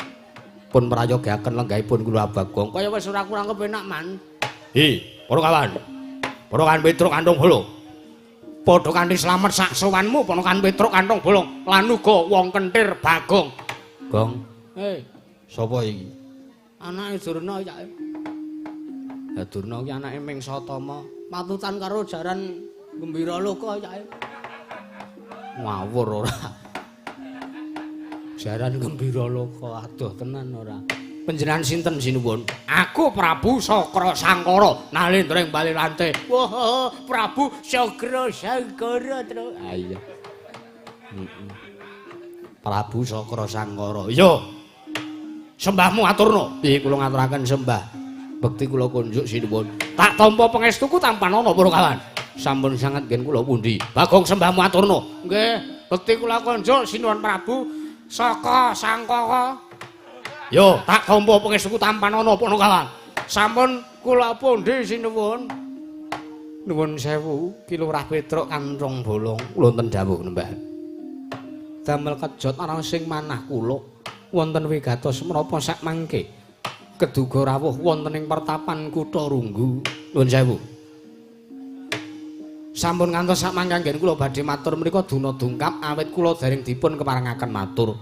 Pun prayogaken lenggahipun kula Bagong. Kaya wis ora kurang kepenak Man. Hi, para kawan. Para kawan Petruk Kantong Bolong. Padha kanthi slamet sak sowanmu Ponokan Petruk Kantong Bolong lan uga wong kentir Bagong. Gong. Sapa iki? Anake Durna ya. Ya Durna ki anake Mingsatama, patutan karo jaran Gembira Loka ya. Ngawur ora. Jaran Gembira Loka adoh tenan ora. Panjenengan sinten sinuwun? Aku Prabu Sakra Sangkara, nalendra ing bali lantai. Wah, Prabu Sakra Sangkara, Tru. Ah iya. Prabu Sakra Sangkara. Iya. Sembahmu aturna. Piye kula ngaturaken sembah. Bekti kula kunjuk sinuwun. Tak tampa pangestuku tampanana para kawan. Sampun sanget ngen kula pundi? Bagong sembahmu aturna. Nggih, bekti kula kunjuk sinuwun Prabu Sakra Sangkara. Yo, tak tampa pangestuku tampanana Panakawan. Sampun kula pundi sinuwun? Nuwun sewu, Ki Lurah Petruk Kantong Bolong. Wonten dawuh nembah. Damel kejot ana sing manah kula wonten wigatos menapa sak mangke keduga rawuh wonten ing pertapan kutha Runggu. Nuwun sewu. Sampun ngantos sak mangke anggen kula badhe matur menika duna dungkap awit kula dereng dipun keparengaken matur.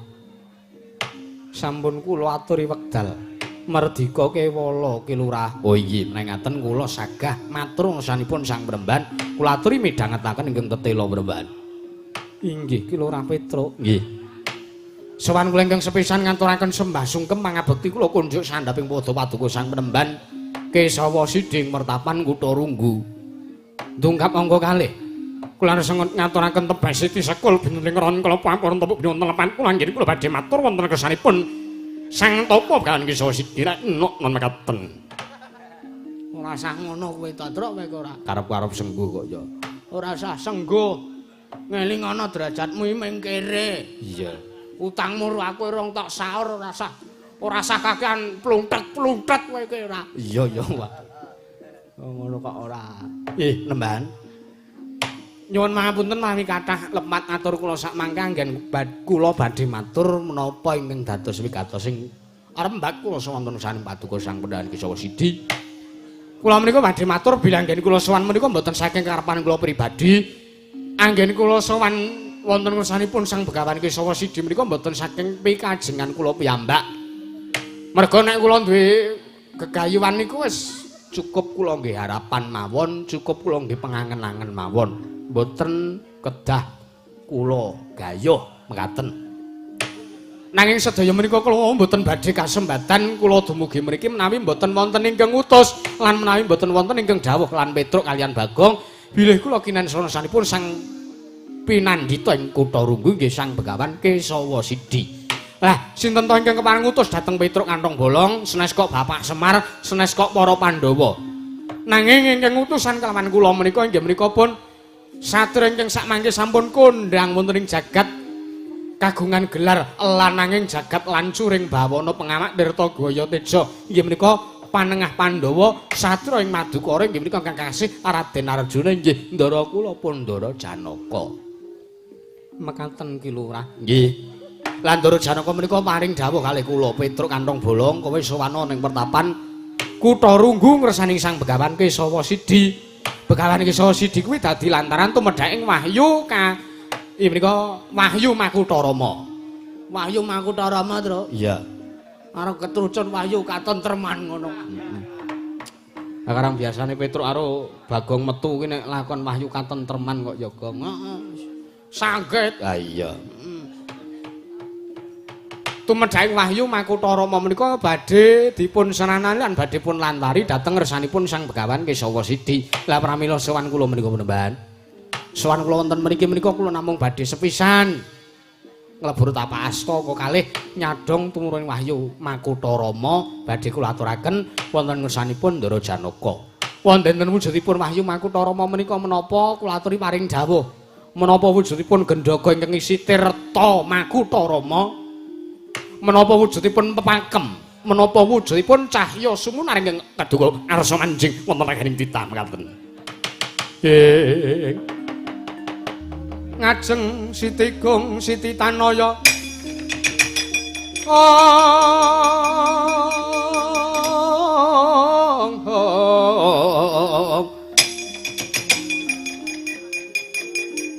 Sampun kula aturi wekdal merdika kewala Ki Lurah. Oh iya, nek ngaten kula sagah matur ngersanipun Sang Premban, kula aturi midhangetaken ingkang tetela Premban. Inggih Ki Lurah Petruk. Nggih. Sowan kula ingkang sepisan ngaturaken sembah sungkem pangabekti kula kunjuk sandhaping pada paduka Sang Premban Kesawa Siding mertapan kutha Runggu. Dungkap angka kalih. Kula ngaturaken tebas siti sekul binuling ron kula pampun tepuk binun telepan kula nggih kula badhe matur wonten kersanipun Sang Tapa Begawan Kesawa Sidi rek nok non mekaten. Ora sah ngono kowe ta Truk kowe ora. Karep-karep sengguh kok ya. Ora sah sengguh. Ngeling ana derajatmu iki ming kere. Iya. Utangmu ro aku rong tok saur ora sah. Ora sah kakean pluntet-pluntet kowe iki ora. Iya ya, Pak. Ngono kok ora. Nemban. Nyuwun pangapunten mawi kathah lepat atur kula sak mangke anggen kula badhe matur menapa ingkang dados wigatos sing arembak kula wonten saning paduka Sang Pendhawan Kesawa Sidi. Kula menika badhe matur bilih anggen kula sowan menika mboten saking karepan kula pribadi. Anggen kula sowan wonten ngersanipun Sang Begawan Kesawa Sidi menika mboten saking pikajengan kula piyambak. Merga nek kula duwe gegayuhan niku wis cukup kula nggih harapan mawon, cukup kula nggih pengangen-angen mawon. Mboten kedah kula gayuh mekaten. Nanging sedaya menika kula mboten badhe kasembatan kula dumugi mriki menawi mboten wonten ingkang ngutus lan menawi mboten wonten ingkang dawuh lan Petruk kaliyan Bagong bilih kula kinansanipun sang pinandhita ing kutha Runggu nggih Sang Begawan Kesawa Sidi. Lah sinten to ingkang kepareng ngutus dhateng Petruk Kantong Bolong, senes kok Bapak Semar, senes kok para Pandhawa. Nanging ingkang ngutusan kelawan kula menika inggih menika pun satria ingkang sakmangke sampun kondhang wonten ing jagat kagungan gelar lananging jagat lancuring bawana pengamak Tirta Gaya Teja inggih menika panengah Pandhawa satria ing Madukara inggih menika ingkang kasih Raden Arjuna inggih ndara kula pun Ndara Janaka. Mekaten Ki Lurah. Nggih. Lan Ndara Janaka menika paring dawuh kalih kula Petruk Kantong Bolong kowe sowana ning pertapan Kutha Runggu ngresaning Sang Begawan Kesawa Sidi. Begawan Kesawa Sidi kuwi dadi lantaran tumedhaking wahyu ka iya menika Wahyu Makutharama. Wahyu Makutharama, Tru. Iya. Arep ketrucun wahyu katentreman ngono. Heeh. Lah karang biasane Petruk karo Bagong metu kuwi nek lakon wahyu katentreman kok ya, Gong. Heeh. Sangget. Ah iya. Tumedhaking wahyu Makutharama menika badhe dipun senanani lan badhe pun lantari dhateng ngersanipun Sang Begawan Kesawa Sidi. Lah pramila sowan kula menika penemban. Sowan kula wonten mriki menika kula namung badhe sepisan nglebur tapak asta kok kalih nyadhong tumurun wahyu Makutharama badhe kula aturaken wonten ngersanipun Ndara Janaka. Wonten wujudipun wahyu Makutharama menika menapa kula aturi paring dawuh. Menapa wujudipun gendhaga ingkang isi tirta Makutharama? Menapa wujudipun pepakem? Menapa wujudipun cahya sumunar ingkang kaduga arsa manjing wonten ing titah mekaten. Ngajeng Siti Gung Siti Tanaya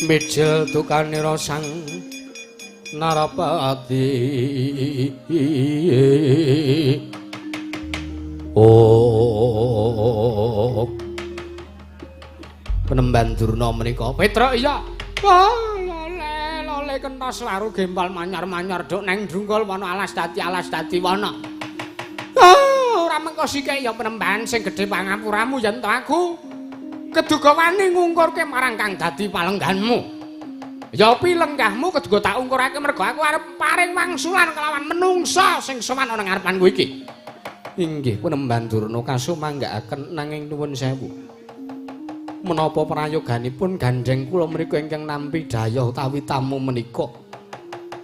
mijil dukanira sang Narapati. Oh penemban Durna menika Petruk iya. Oh, lole lole kentos waru gempal manyar-manyar duk neng drungkul wana alas dadi wana. Oh, ora mengko sike ya penemban sing gedhe pangapuramu yen to aku. Keduga wani ngungkurke marang kang dadi palengganmu. Ya pilenggahmu keduga tak ungkurake mergo aku arep paring wangsulan kelawan menungsa sing sowan ana ngarepanku iki. Inggih penemban Durna kasumanggaaken nanging nuwun sewu. Menapa prayoganipun gandheng kula mriku ingkang nampi dayah utawi tamu menika.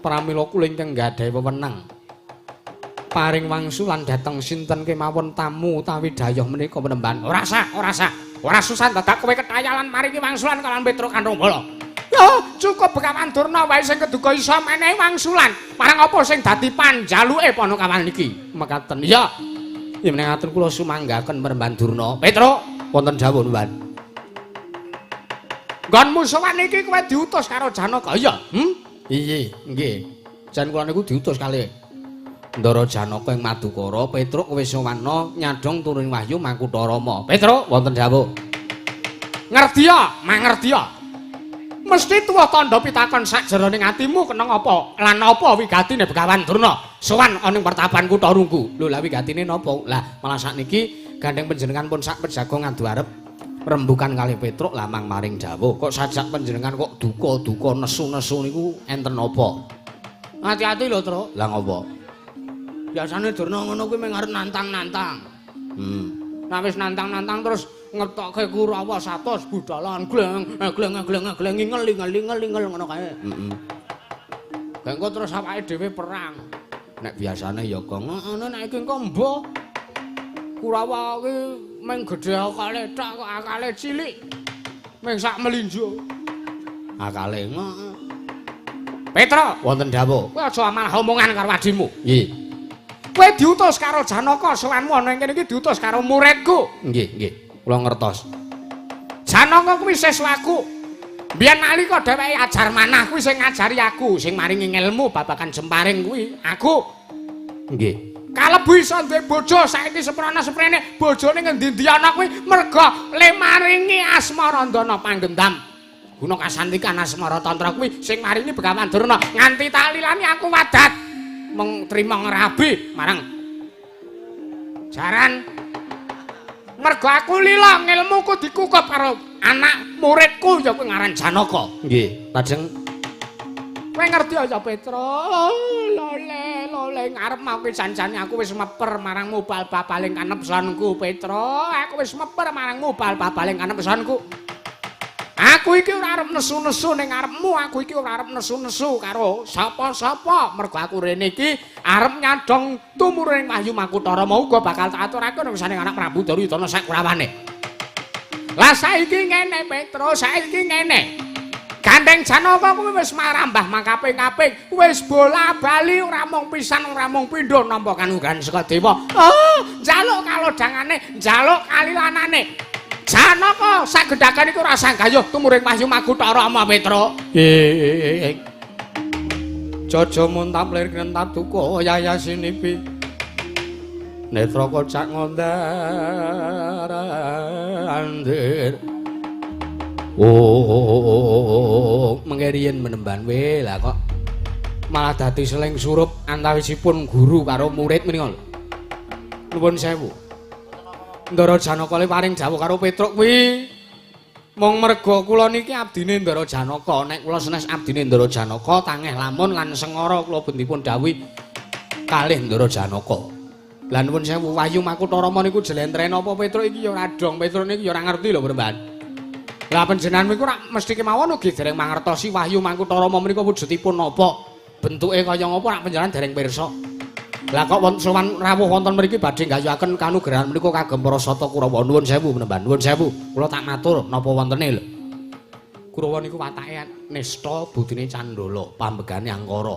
Pramila kula ingkang gadhahi wewenang paring wangsulan dhateng sinten kemawon tamu utawi dayah menika penemban. Ora sah, ora sah. Ora susah dadak kowe ketayalan maringi wangsulan kalawan Petruk Kantong Bala. Yo, cukup Begawan Durna wae sing keduga iso menehi wangsulan. Marang apa sing dadi panjaluke Panakawan iki? Mekaten. Iya. Yen menawi kula sumanggaken penemban Durna. Petruk, wonten dawuh nuwun. Nggonmu sowan iki kowe diutus karo Janaka. Iya. Iya, nggih. Jan kula niku diutus kalih Ndara Janaka ing Madukara. Petruk kowe sowanna nyadhong turun wahyu Makutharama. Petruk, wonten dawuh. Ngertiya, mangertiya. Mesti tuwa tandha pitakon sakjeroning atimu keneng apa lan apa wigatine Begawan Durna sowan ana ing pertapan kutha Runggu. Lho, lah wigatine napa? Lah malah sakniki gandeng panjenengan pun sak pejago ngadu arep rembukan kalih Petruk lamang maring dawuh. Kok sajak panjenengan kok duka-duka nesu-nesu niku enten apa? Ati-ati lho, Truk. Lah ngopo? Biasane Durna ngono kuwi mung arep nantang-nantang. Nah wis nantang-nantang terus ngetokke Kurawa 100 budalan gleng gleng gleng gleng ngel ngel ngel ngel ngono kae. Heeh. Engko terus awake dhewe perang. Nek biasane ya kok ngono, nek iki engko mbuh. Kurawa kuwi mung gedhe akale tok kok akale cilik. Mung sak melinjo. Akale ngono. Petruk, wonten dawuh. Kowe aja malah omongan karo adimu. Nggih. Kowe diutus karo Janaka sowanmu ana ing kene iki diutus karo muridku. Nggih, nggih. Kula ngertos. Janaka kuwi siswaku. Biyen nalika dheweke ajar manah kuwi sing ngajari aku, sing maringi ngelmu babagan jemparing kuwi aku. Nggih. Kalebu iso duwe bojo saiki seprana seprene bojone ngendi-endi ana kuwi merga le maringi asmarandana panggendam. Guna kasantikan asmara tantra kuwi sing maringi Begawan Durna nganti tak lilani aku wadat. mung trima ngrabi marang jaran. Mergo aku lila ngelmuku dikukup karo anak muridku ya kuwi ngaran Janaka. Nggih, lajeng kowe ngerti ya Petro, lole lole ngarep mau ki jan-jane aku wis meper marang mubal babaling kanepsanku Petro, aku wis meper marang mubal babaling kanepsanku. Aku iki ora arep nesu-nesu ning ngarepmu, aku iki ora arep nesu-nesu karo sapa-sapa. Mergo aku rene iki arep nyadong tumurune Wahyu Makutara mau uga bakal tak aturake nang saning anak Prabu Duryudana sakurawane. Lah saiki ngene Petro, saiki ngene. Gandeng Janaka kuwi wis marambah makaping-kaping, wis bola-bali ora mung pisan ora mung pindho nampa kanugrahan saka dewa. Oh, njaluk kalodhangane, njaluk kalilanane. Janaka sagendhagan iku ora sanggayuh tumuring Wahyu Makutara ama Petro. Nggih. Jaja muntap lir krentab duka yayasinipi. Netra kocak ngondar andir. Oh, mengke riyen menemban we lah kok malah dadi seling surup antawisipun guru karo murid menika lho. Nuwun sewu. Ndara Janaka le paring dawuh karo Petruk kuwi mung merga kula niki abdine Ndara Janaka. Nek kula senes abdine Ndara Janaka tangeh lamun lan sengara kula bendipun dawuhi kalih Ndara Janaka. Lah nuwun sewu Wahyu Makutharama niku jlentreh napa Petruk iki ya ora dong, Petruk niki ya ora ngerti lho Bremban. Lah panjenengan niku ora mesti kemawon ugi dereng mangertosi Wahyu Makutharama menika wujudipun napa, bentuke kaya ngapa rak panjenengan dereng pirsa. Lah kok wonten sowan rawuh wonten mriki badhe nggayuhaken kanugrahan menika kagem para sata Kurawa. Nuwun sewu menemban, nuwun sewu. Kula tak matur napa wontene lho. Kurawa niku watake nista budine candala, pambegane angkara.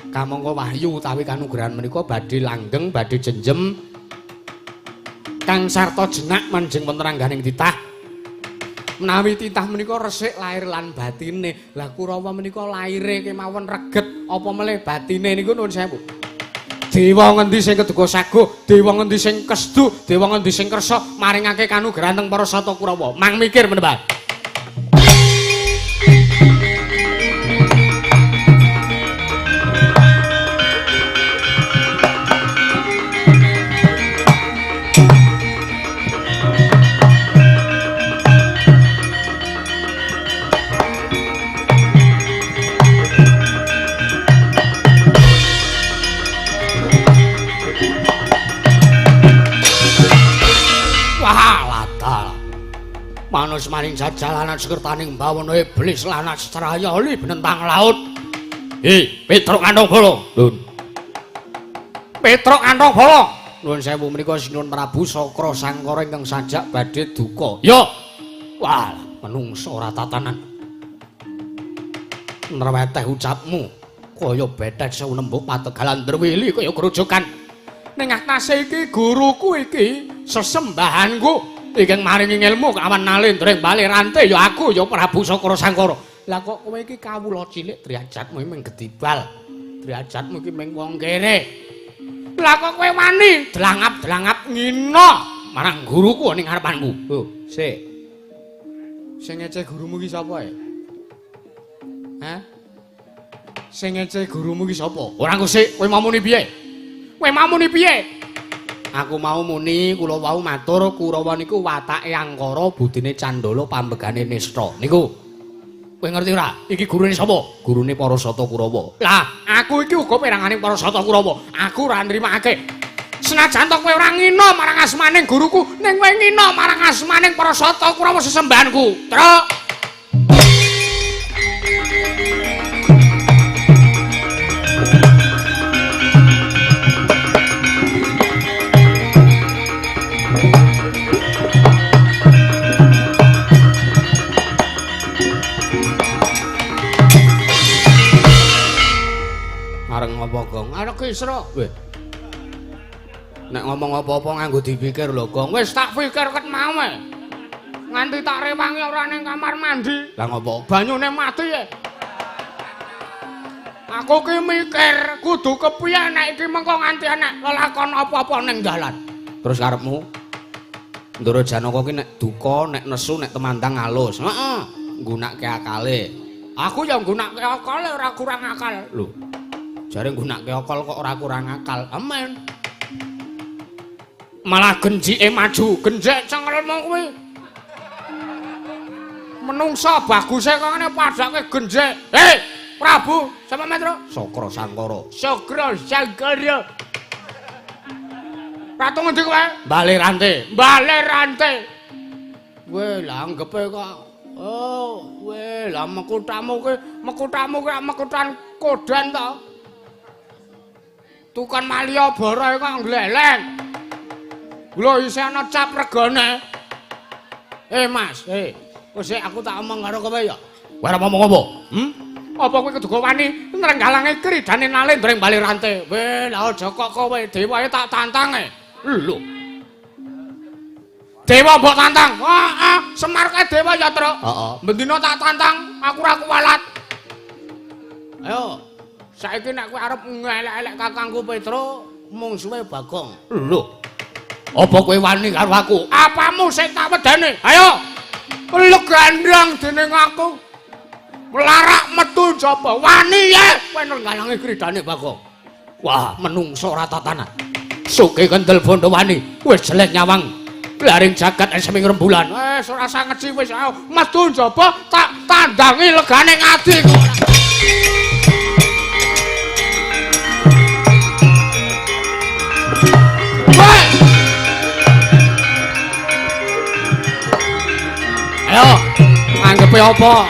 Kamangka wahyu utawi kanugrahan menika badhe langgeng, badhe jenjem kang sarta jenak manjing wonten rangganing titah. Menawi titah menika resik lahir lan batine. Lah Kurawa menika laire kemawon reget apa melih batine niku nuwun sewu. Dewa ngendi sing keduga saguh, dewa ngendi sing kesdu, dewa ngendi sing kersa maringake kanugrahan teng para sata Kurawa. Mang mikir menembah. Manus maring jajalanan sekertaning bawana iblis lan astraya li benentang laut. Hi, Petruk kantong bolong. Lun. Petruk kantong bolong. Nuwun sewu menika Sinuwun Prabu Sakra Sangkara ingkang sajak badhe duka. Ya. Wah, menungso ora tatanan. Nreweteh ucapmu kaya betet sewu nembuk pategalan drwili kaya grojogan. Ning atase iki guruku iki sesembahanku. Ingkang maringi ilmu kawan nalendra ing bali rante ya aku ya Prabu Sakra Sangkara. Lah kok kowe iki kawula cilik derajatmu mung gedibal. Derajatmu iki mung wong kere. Lah kok kowe wani dlangap-dlangap ngina marang guruku ning ngarepanmu. Lho, sik. Sing ngece gurumu iki sapa e? Hah? Sing ngece gurumu iki sapa? Ora ngusik, kowe mau muni piye? Kowe mau muni piye? Aku mau muni kula wau matur Kurawa niku watake angkara budine candala pambegane nista. Niku. Kowe ngerti ora? Iki gurune sapa? Gurune para sata Kurawa. Lah, aku iki uga peranganing para sata Kurawa. Aku ora nrimake. Senajan to kowe ora ngina marang asmaning guruku, ning kowe ngina marang asmaning para sata Kurawa sesembahanku. Truk. Areng apa, Gong? Areng kisra. Weh. Nek ngomong apa-apa nganggo dipikir lho, Gong. Wis tak pikir ket mau e. Nganti tak rewangi ora ning kamar mandi. Lah ngopo? Banyune mati e. Aku ki mikir kudu kepiye nek iki mengko nganti enek lelakon apa-apa ning dalan. Terus karepmu? Ndara Janaka ki nek duka, nek nesu, nek temandang alus. Heeh. Nggunakake akale. Aku ya nggunakake akale ora kurang akal. Lho. Jare nggunake akal kok ora kurang akal. Amen. Malah genjike maju, genjek cengelmu kuwi. Menungsa baguse kok ngene padake genjek. Hei, Prabu, sapa Metro? Sokro Sangkara. Sokro Sangkara. Ratu ngendi kowe? Bale Rante. Bale Rante. Weh, lah anggepe kok. Oh, weh, lah mekutamu kuwi, mekutamu kuwi mekutan kodan to. Tukang Malioboro kok ngleleng. Lho isih ana cap regane. Eh Mas, wis aku tak omong karo kowe ya. Kowe arep ngomong apa? Apa kowe kudu wani nrenggalange kridane Nalendra ing Bale Rante? Weh, lah aja kok kowe dewae tak tantang e. Lho. Dewa mbok tantang. Heeh, Semar kae dewa ya, Truk. Heeh. Bendina tak tantang, aku ora kuwalat. Ayo, saiki nek kowe arep ngelek-elek kakangku Petro, mungsuhe Bagong. Lho. Apa kowe wani karo aku? Apamu sing tak wedeni? Ayo. Lu gandang dening aku. Mlarak metu jaba wani ye. Kowe nenggalangi kridane Bagong. Wah, menungso ora tatanan. Suke kendel bondo wani, wis jelek nyawang. Laring jagat esming rembulan. Wis ora usah ngeci wis ayo metu jaba tak tandangi legane ngadi kok. Ayo, anggepe apa?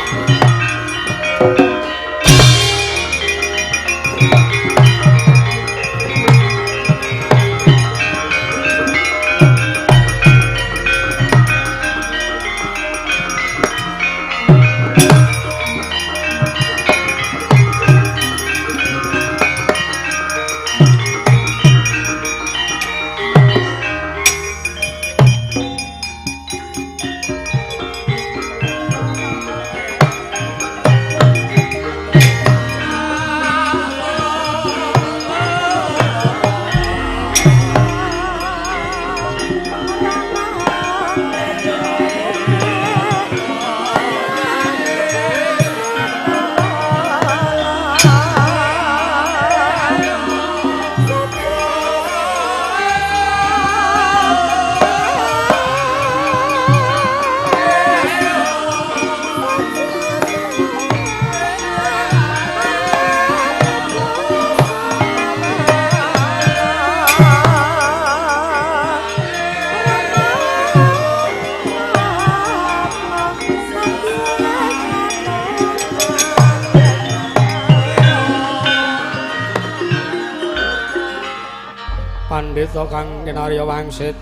Pandhita kang kinarya wangsit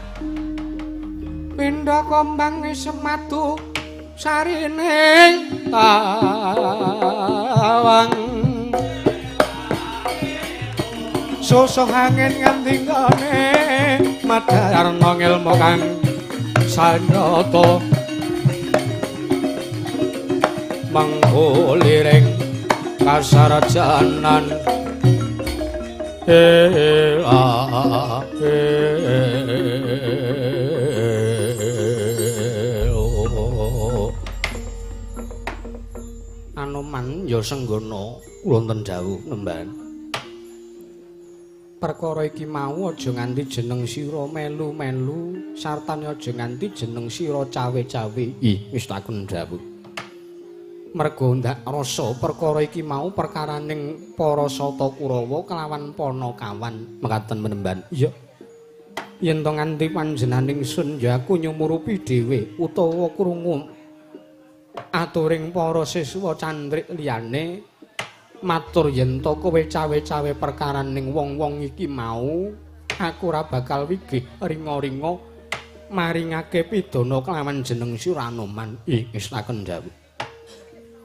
pindha kembang sematu sarine tawang susuh angin nganti nggone madarna ngelmu kang sanyata mangkuliring kasarjanan. Anoman ya senggana wonten dawuh nemban. Perkara iki mau aja nganti jeneng sira melu-melu sartane aja nganti jeneng sira cawe-cawe. Ih, wis takon dawuh. Merga ndak rasa perkara iki mau perkaraning para Sata Kurawa kelawan Panakawan. Mekaten menemban. Iya. Yen to nganti panjenenganing sun ya aku nyumurupi dhewe utawa krungu aturing para siswa candrik liyane matur yen to kowe cawe-cawe perkaraning wong-wong iki mau aku ora bakal wigih ringa-ringa maringake pidana kelawan jeneng sira Anoman. Ih, wis takon dawuh.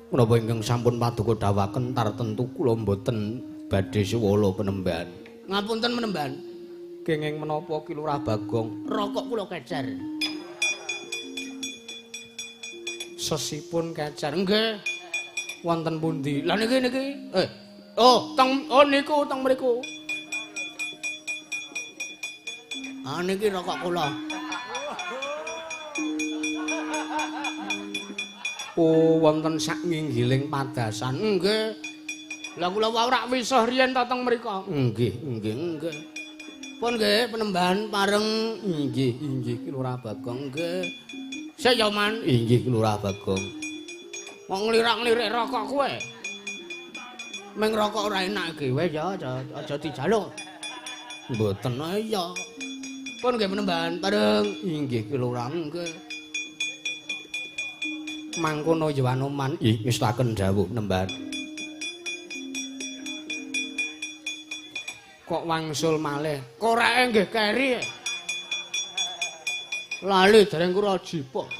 Menapa ingkang sampun paduka dawuhaken tartentu kula mboten badhe suwala penemban. Ngapunten menemban. Kenging menapa Ki Lurah Bagong? Rokok kula kecer. Sesipun kecer. Nggih. Wonten pundi? Lah niki niki. Oh, teng oh niku teng mriku. Ah niki rokok kula. Oh, wonten sak nginggiling padasan. Nggih. Lah kula wau rak wisuh riyen ta teng mriku. Nggih, nggih, nggih. Pun nggih penembahan pareng. Inggih, inggih Ki Lurah Bagong nggih. Sik ya Man. Inggih Ki Lurah Bagong. Kok nglirak-nglirik rokok kowe? Ming rokok ora enak iki wis ya aja dijaluk. Mboten ya. Pun nggih penembahan pareng. Inggih Ki Lurah nggih. Mangkono ya Anoman. Ih ngestaken dawuh nembahan. Kok wangsul malih? Koreke nggih keri. Lali dereng kula jipuk.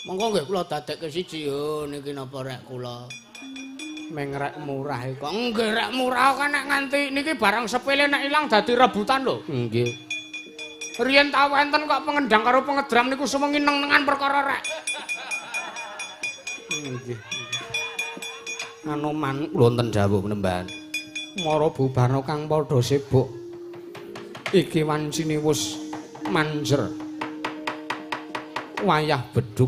Monggo nggih kula dadekke siji yo niki napa rek kula. Ming rek murah kok. Nggih rek murah kan nek nganti niki barang sepele nek ilang dadi rebutan lho. Nggih. Riyen tau enten kok pengendang karo pengedram niku sewengi neng-nengan perkara rek. Nggih. Anoman kula wonten dawuh penembahan. Mara bubarna kang padha sibuk. Iki wancine wis manjer. Wayah bedhug.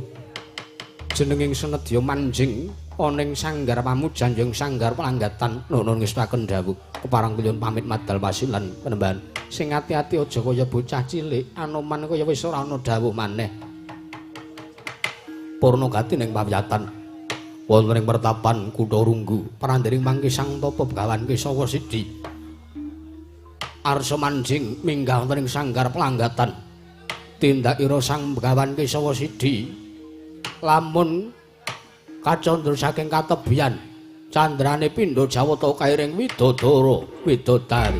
Jenenging senedya manjing ana ing sanggar pamujan yang sanggar pelanggatan. Nuwun ngestaken dawuh. Kepareng kula pamit madal pasilan penembahan. Sing ati-ati aja kaya bocah cilik. Anoman kaya wis ora ana dawuh maneh. Purna gati ning pawiyatan. Wonten ing pertapan Kutha Runggu, prandering mangke Sang Tapa Begawan Kesawa Sidi. Arsa manjing minggah wonten ing sanggar pelanggatan. Tindakira Sang Begawan Kesawa Sidi lamun kacandra saking katebian candrane pindha jawata kairing widodara widodari.